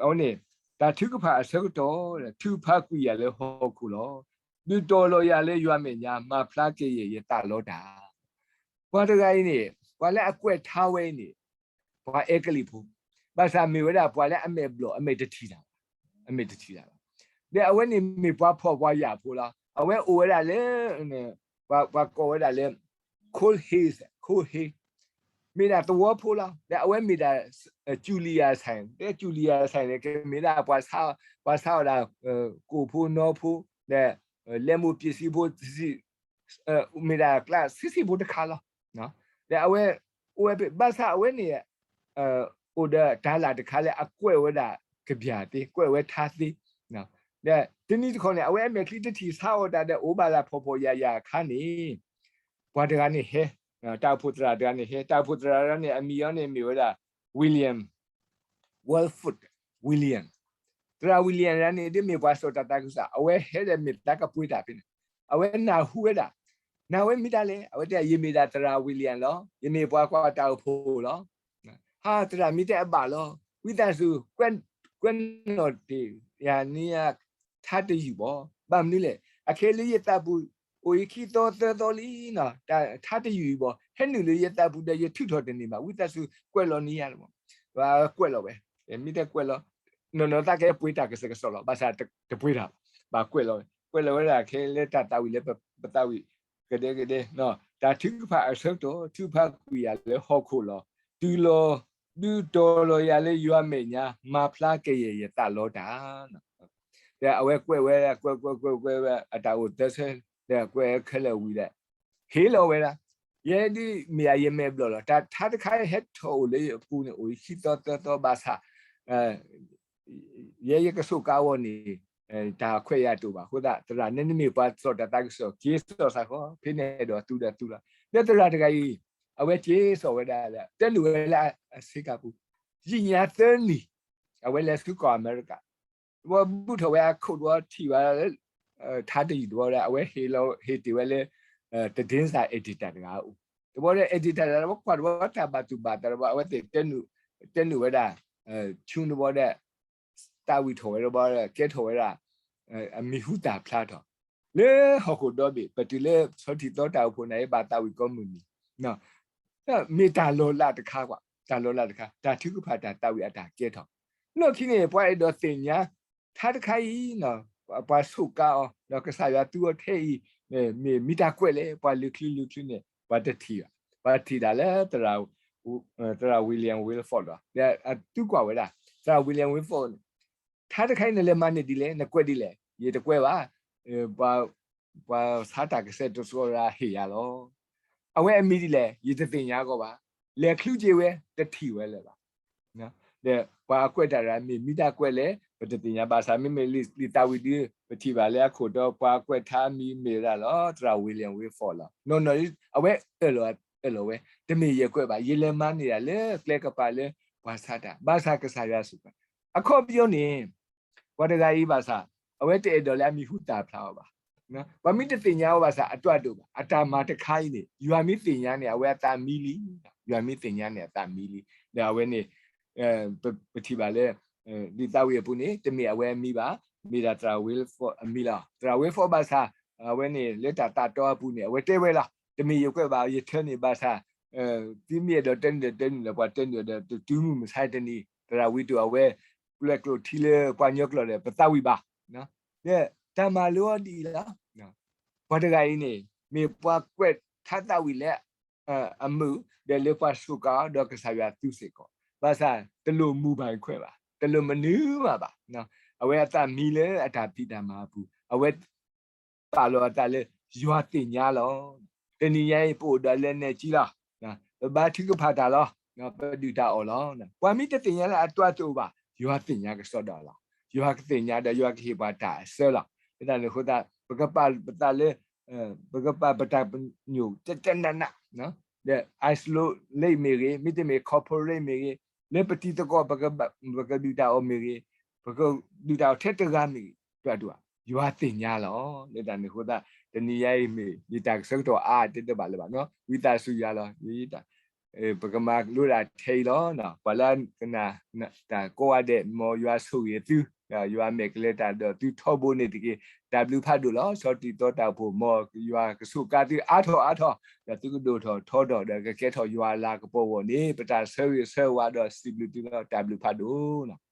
အဝဲန့ၣ် တၢ်ထုကဖၣ်အဆၢကတီၢ် ထုကဖၣ်ကွံာ်ယၤလၢဟီၣ်ခိၣ်လီၤ. ဒုးတီၤလီၤယၤလၢယွၤမဲာ်ညါ မၤဖျါက့ၤယဲၢ်ယသးလီတၢ်. ပှၤတဂၤအံၤန့ၣ် ပှၤလၢအကွဲးထါဝဲအံၤန့ၣ် ပှၤအဲကလံးဖိ, ဘၣ်ဆၣ်မ့ၢ်ဝဲဒၣ်ပှၤလၢအမဲာ်ဘျီၣ် အမဲာ်တထံၣ်တၢ်ဘၣ်, အမဲာ်တထံၣ်တၢ်ဘၣ်. ဒီးအဝဲန့ၣ်မ့ၢ်ပှၤဖှီၣ်ပှၤယာ်ဖိလီၤ. အဝဲအိၣ်ဝဲဒၣ်လၢ ပှၤကိးဝဲဒၣ်လၢ cold haze, cold haze မ့ၢ်ဒၣ်သဝီဖိလီၤ. ဒီးအဝဲမ့ၢ်ဒၣ် Julian sign, ဒီး Julian sign န့ၣ် ကမ့ၢ်ဒၣ် ပှၤဆါအီၣ်ဒၣ် ကိၣ်ဖိနီဖိ ဒီး လက်မှုပစ္စည်းဖိ တဆံ မ့ၢ်ဒၣ်ကျးဆံးဆံးဖိတခါလီၤ. ဒီးအဝဲ အိၣ်ဝဲဖဲ ဘၣ်ဆၣ်အဝဲန့ၣ် အိၣ်ဒီးတၢ်လၢ်တခါလၢအကွဲးဝဲဒၣ်ကဘျၣ်သ့, ကွဲးဝဲထါသ့. ဒီးတနံၤတခီန့ၣ် အဝဲအမဲာ်ချံတထံၣ်ဆါအီၣ်တၢ်ဒီးအိၣ်ဘၣ်လၢဖှီၣ်ဖှီၣ်ယာ်ယာ်အခါန့ၣ် ပှၤတဂၤန့ၣ်ဟဲ, တၢ်အိၣ်ဖှိၣ်သရၣ်တဂၤန့ၣ်ဟဲ, တၢ်အိၣ်ဖှိၣ်သရၣ်တဂၤန့ၣ် အမံၤအီၤန့ၣ်မ့ၢ်ဝဲဒၣ် William Wilford William. သရၣ် William တဂၤန့ၣ် ဒ်မ့ၢ်ပှၤစိာ်တၢ်သးခုကစီၣ် အဝဲဟဲဒီးမ့ၢ်သးကပှ့ၤတၢ်ဖဲန့ၣ်, အဝဲနၢ်ဟူဝဲဒၣ်, နဝဲမ့ၢ်တၢ်လဲၣ်, အဝဲတဲ ယမ့ၢ်ဒၣ်သရၣ် William လီၤ, ယမ့ၢ်ပှၤကွၢ်တၢ်အိၣ်ဖှိၣ်လီၤ. ဟါ သရၣ်မ့ၢ်တဲအဘၣ်လီၤ, ဝံသးစူၤ ကွဲးနီၣ်တ့ၢ်ယၤန့ၣ် ထါတယုၢ်ဘၣ်, ဘၣ်မနုၤလဲၣ်, အခဲလၢယသးပူၤ အိၣ်အံၤခံသီသၢသီလံနီၤ, ထါတယုၢ်အံၤဘၣ်, ဟဲနုာ်လၢယသးပူၤဒီးယထုးထီၣ်တန့ၢ်ဘၣ်, ဝံသးစူၤကွဲးလီၤန့ၢ်ယၤလီၤ. ကွဲးလီၤဝဲ, မ့ၢ်တဲကွဲးလီၤ, နီၢ်နီၢ်သးကဲပှ့ၤတၢ်ကစဲးကစီးလီၤ, ဘၣ်ဆၣ်တပှ့ၤတၢ်, ဘၣ်ကွဲးလီၤဝဲ, ကွဲးလီၤဝဲဒၣ်ခဲလၢတၢ်သးဝံၣ်လၢပသးဝံၣ်, ကဒဲကဒဲ, တၢ်ထုကဖၣ်အဆၢကတီၢ် ထုကဖၣ်ကွံာ်ယၤလၢဟီၣ်ခိၣ်လီၤ, တုၤလီၤ ဒုးတီၤလီၤယၤလၢယွၤမဲာ်ညါ မၤဖျါကယဲၢ်ယသးလီတၢ် ဒီးအဝဲကွဲးဝဲ ကွဲးကွဲးကွဲးကွဲးဝဲ အတၢ်အိၣ်သၢဆၢ, ဒီးကွဲးခဲလၢာ်ဝံၤဒီး ဟ့ၣ်လီၤဝဲဒၣ်, ယဲဒ်မ့ၢ်ယၤယမဲာ်ဘျီၣ်လီၤ, တၢ်ထါတခါဟဲထီၣ်အိၣ်လၢယပူၤန့ၣ် အိၣ်ယခံသီသၢသီဘၣ်ဆၣ် ယဲယကဆိးကါအီၤန့ၣ် တၢ်ခွဲးယာ်တအိၣ်ဘၣ်အဃိသတး သရၣ် နမ့ၢ်ပှၤစိာ်တၢ်သးခုကစီၣ် က့ၤစိာ်စ့ၢ်ကီး ဖဲန့ၣ်အဲၣ်ဒိးသူဒီးသူလီၤ. ဒီးသရၣ်တဂၤအံၤ အဝဲက့ၤစိာ်ဝဲဒၣ်လၢ တဲနုာ်ဝဲလၢအဆ့ကၤပူၤ, ယံာ်ညါသၢနံၣ် အဝဲလဲၤဆူကီၢ်အမဲရကၤ, တဘျီဘူၣ်ထီၣ်ဝဲအခိၣ်တဘျီထံၣ်ဘၣ်လၢ ထါတယုၢ်တဘျီဒီး အဝဲဟ့ၣ်တ့ၢ်ဝဲလၢ တဒ့စၢ် editor တဂၤအအိၣ်, တဘျီဒီး editor တဂၤ ပှၤကွၢ်တဘျီတၢ်ဘၣ်သူၣ်ဘၣ်သးတဘျီ အဝဲသ့ၣ်တဲနုာ်ဝဲဒၣ် ဆူတဘျီဒီး သးဝံၣ်ထီၣ်ဝဲတဘျီဒီး ကဲထီၣ်ဝဲဒၣ် အမံၤဟူသၣ်ဖျါထီၣ် လၢဟီၣ်ခိၣ်ဒီဘ့ၣ် ပတုၤလၢဆီထံသီတၢ်အိၣ်ဖှိၣ်န့ၣ် ဘၣ်သးဝံၣ်ကိးမုၢ်နံၤ မ့ၢ်တၢ်လီၤလးတခါကွၢ်, တၢ်လီၤလးတခါ တၢ်ထုကဖၣ်တၢ်သးဝံၣ်အတၢ်ကဲထီၣ်, လီၢ်ခံန့ၣ် ပှၤအဲၣ်ဒိးသ့ၣ်ညါ ထါတခါအံၤ ပှၤဆိးကါအီၤ ဒီးကစၢ်ယွၤသူအီၤထဲအံၤ မ့ၢ်မ့ၢ်တၢ်ကွဲးလဲၣ်, ပှၤလုၢ်ချုလုၢ်ချုန့ၣ် ပှၤတထံၣ်ဘၣ်, ပှၤထံၣ်ဒၣ်လၢ သရၣ် William Wilford လီၤ. ဒီးအသုကွၢ်ဝဲဒၣ် သရၣ် William Wilford န့ၣ် ထါတခါအံၤ နလဲၤမၤန့ၢ်ဒ်လဲၣ်, နကွဲးဒ်လဲၣ်, ယတကွဲးဘၣ်, ပှၤဆါတၢ်ကစဲးတစိၤရၤဟ့ၣ်ယၤလီၤ. အဝဲအမံၤဒ်လဲၣ် ယတသ့ၣ်ညါအဂီၢ်ဘၣ်, လဲၤချုက့ၤဝဲ တထံၣ်ဝဲလၢၤဘၣ်. ဒီးပှၤကွဲးတၢ်ရၤမ့ၢ်မ့ၢ်တၢ်ကွဲးလဲၣ် ပတသ့ၣ်ညါဘၣ်ဆၣ် မ့မ့ၢ်လံာ်သးဝံၣ်ဒု ပထံၣ်ဘၣ်လၢအခိၣ်တီ ပှၤကွဲးထါအမံၤမ့ၢ်ဝဲဒၣ်လီၤ သရၣ် William Wilford လီၤ. နီၢ်နီၢ် အဝဲအၢၣ်လီၤဝဲ, တမ့ၢ်ယကွဲးဘၣ်, ယလဲၤမၤန့ၢ်ဒၣ်လၢကျဲကပၤလၢပှၤဆါတၢ်, ဘၣ်ဆၣ်ကစၢ်ယွၤဆိၣ်ဂ့ၤ, အခီပညီန့ၣ် ပှၤတဂၤအံၤဘၣ်ဆၣ် အဝဲတအဲၣ်ဒိးလၢအမံၤဟူသၣ်ဖျါအီၤဘၣ်. ပှၤမ့ၢ်တသ့ၣ်ညါအီၤဘၣ်ဆၣ် အတၢ်ဒိၣ်ဘၣ်, အတၢ်မၤတခါအံၤန့ၣ် ယွၤမ့ၢ်သ့ၣ်ညါန့ၣ် အဝဲအသးမံလံ, ယွၤမ့ၢ်သ့ၣ်ညါန့ၣ် အသးမံလံ. ဒီးအဝဲန့ၣ် ပထံၣ်ဘၣ်လၢ လံာ်သးဝံၣ်အပူၤန့ၣ် တမ့ၢ်အဝဲအမံၤဘၣ်, မ့ၢ်ဒၣ်သရၣ် Wilford အမံၤလီၤ. သရၣ် Wilford ဘၣ်ဆၣ် အဝဲန့ၣ် လၢတၢ်သးတီအပူၤန့ၣ် အဝဲတဲဝဲလီၤ, တမ့ၢ်ယကွဲးဘၣ် ယထၢန့ၢ်ဘၣ်ဆၣ် သုမ့ၢ်အဲၣ်ဒိးတဲနုာ်ဒီးတဲနုာ်လီၤ, ပှၤတဲနုာ်ဒီးတတုၤမုၢ်မဆါတနံၤ သရၣ်ဝံတူၢ်အဝဲ ပျဲကျိာ်ထံလၢပှၤကညီကျိာ်ဒီး ပသးဝံၣ်ဘၣ်. ဒီးတၢ်မၤလိအီၤဒ်အံၤလီၤ. ပှၤတဂၤအံၤန့ၣ် မ့ၢ်ပှၤကွဲးထါသးဝံၣ်လၢ အမုာ် ဒီးလၢပှၤစူးကါအီၤဒီးကစၢ်ယွၤသူစ့ၢ်ကီး, ဘၣ်ဆၣ်တလိၣ်မူဘၣ်ခွဲးဘၣ်, တလိၣ်မနုၤမးဘၣ်. အဝဲအသးမံလၢအတၢ်ဖံးတၢ်မၤအပူၤ, အဝဲ ပာ်လီၤအသးလၢ ယွၤသ့ၣ်ညါလီၤ. တနံၤညါအံၤ ပအိၣ်ဒီးလၢနဲၣ်ကၠံလီၤ. ပဘါထုကဖၣ်တၢ်လီၤ. ပဒုၣ်တၢ်အီၣ်လီၤ. ပှၤမ့ၢ်တသ့ၣ်ညါလၢအတၢ်တအိၣ်ဘၣ်, ယွၤသ့ၣ်ညါကစီဒီလီၤ. ယွၤကသ့ၣ်ညါဒီးယွၤကဟ့ၣ်ပှၤတၢ်အစၢလီၤ. လၢတၢ်န့ၣ်အဃိသတး ပကပာ်ပသးလၢ ပကပာ်ပတၢ်ပညိၣ်တနးနး ဒီး isolate မ့ၢ်ဂ့ၤ, မ့တမ့ၢ် corporate မ့ၢ်ဂ့ၤ, လၢပတံၤသကိး ပကဒုၣ်တၢ်အီၣ်မ့ၢ်ဂ့ၤ, ပကဒုၣ်တၢ်အီၣ်ထဲတဂၤမ့ၢ်ဂ့ၤ, ယွၤသ့ၣ်ညါလီၤ. လၢတၢ်န့ၣ်အဃိသတး တနံၤညါအံၤမ့ၢ် ယတၢ်ကဆၢကတီၢ်အါတဲတဘၣ်လၢၤဘၣ်, ဝံသးစူၤယွၤလီၤ. ပကမၤလိဒၣ်ထဲအံၤလီၤ. ပှၤလၢကနၣ်တၢ်ကိးဂၤဒဲး မ်ယွၤဆိၣ်ဂ့ၤသု, ယွၤမဲာ်ကလဲၤတၢ်ဒီးသုထီဘိန့ၣ်တက့ၢ်. တၢ်ဘျုးဖးဒိၣ်လီၤ. ဆီတံၢ်သီတၢ်အိၣ်ဖှိၣ် မ်ယွၤကစူးကါသုအါထီၣ်အါထီၣ်, ဒီးသုကဒိၣ်ထီၣ်ထီထီၣ် ဒီးကကဲထီၣ်ယွၤအလၤကပီၤအဂီၢ်န့ၣ် ပတၢ်ဆၢဂ့ၤဆၢဝါဒီးစံးဘျုးသုလီၤ. တၢ်ဘျုးဖးဒိၣ်လီၤ.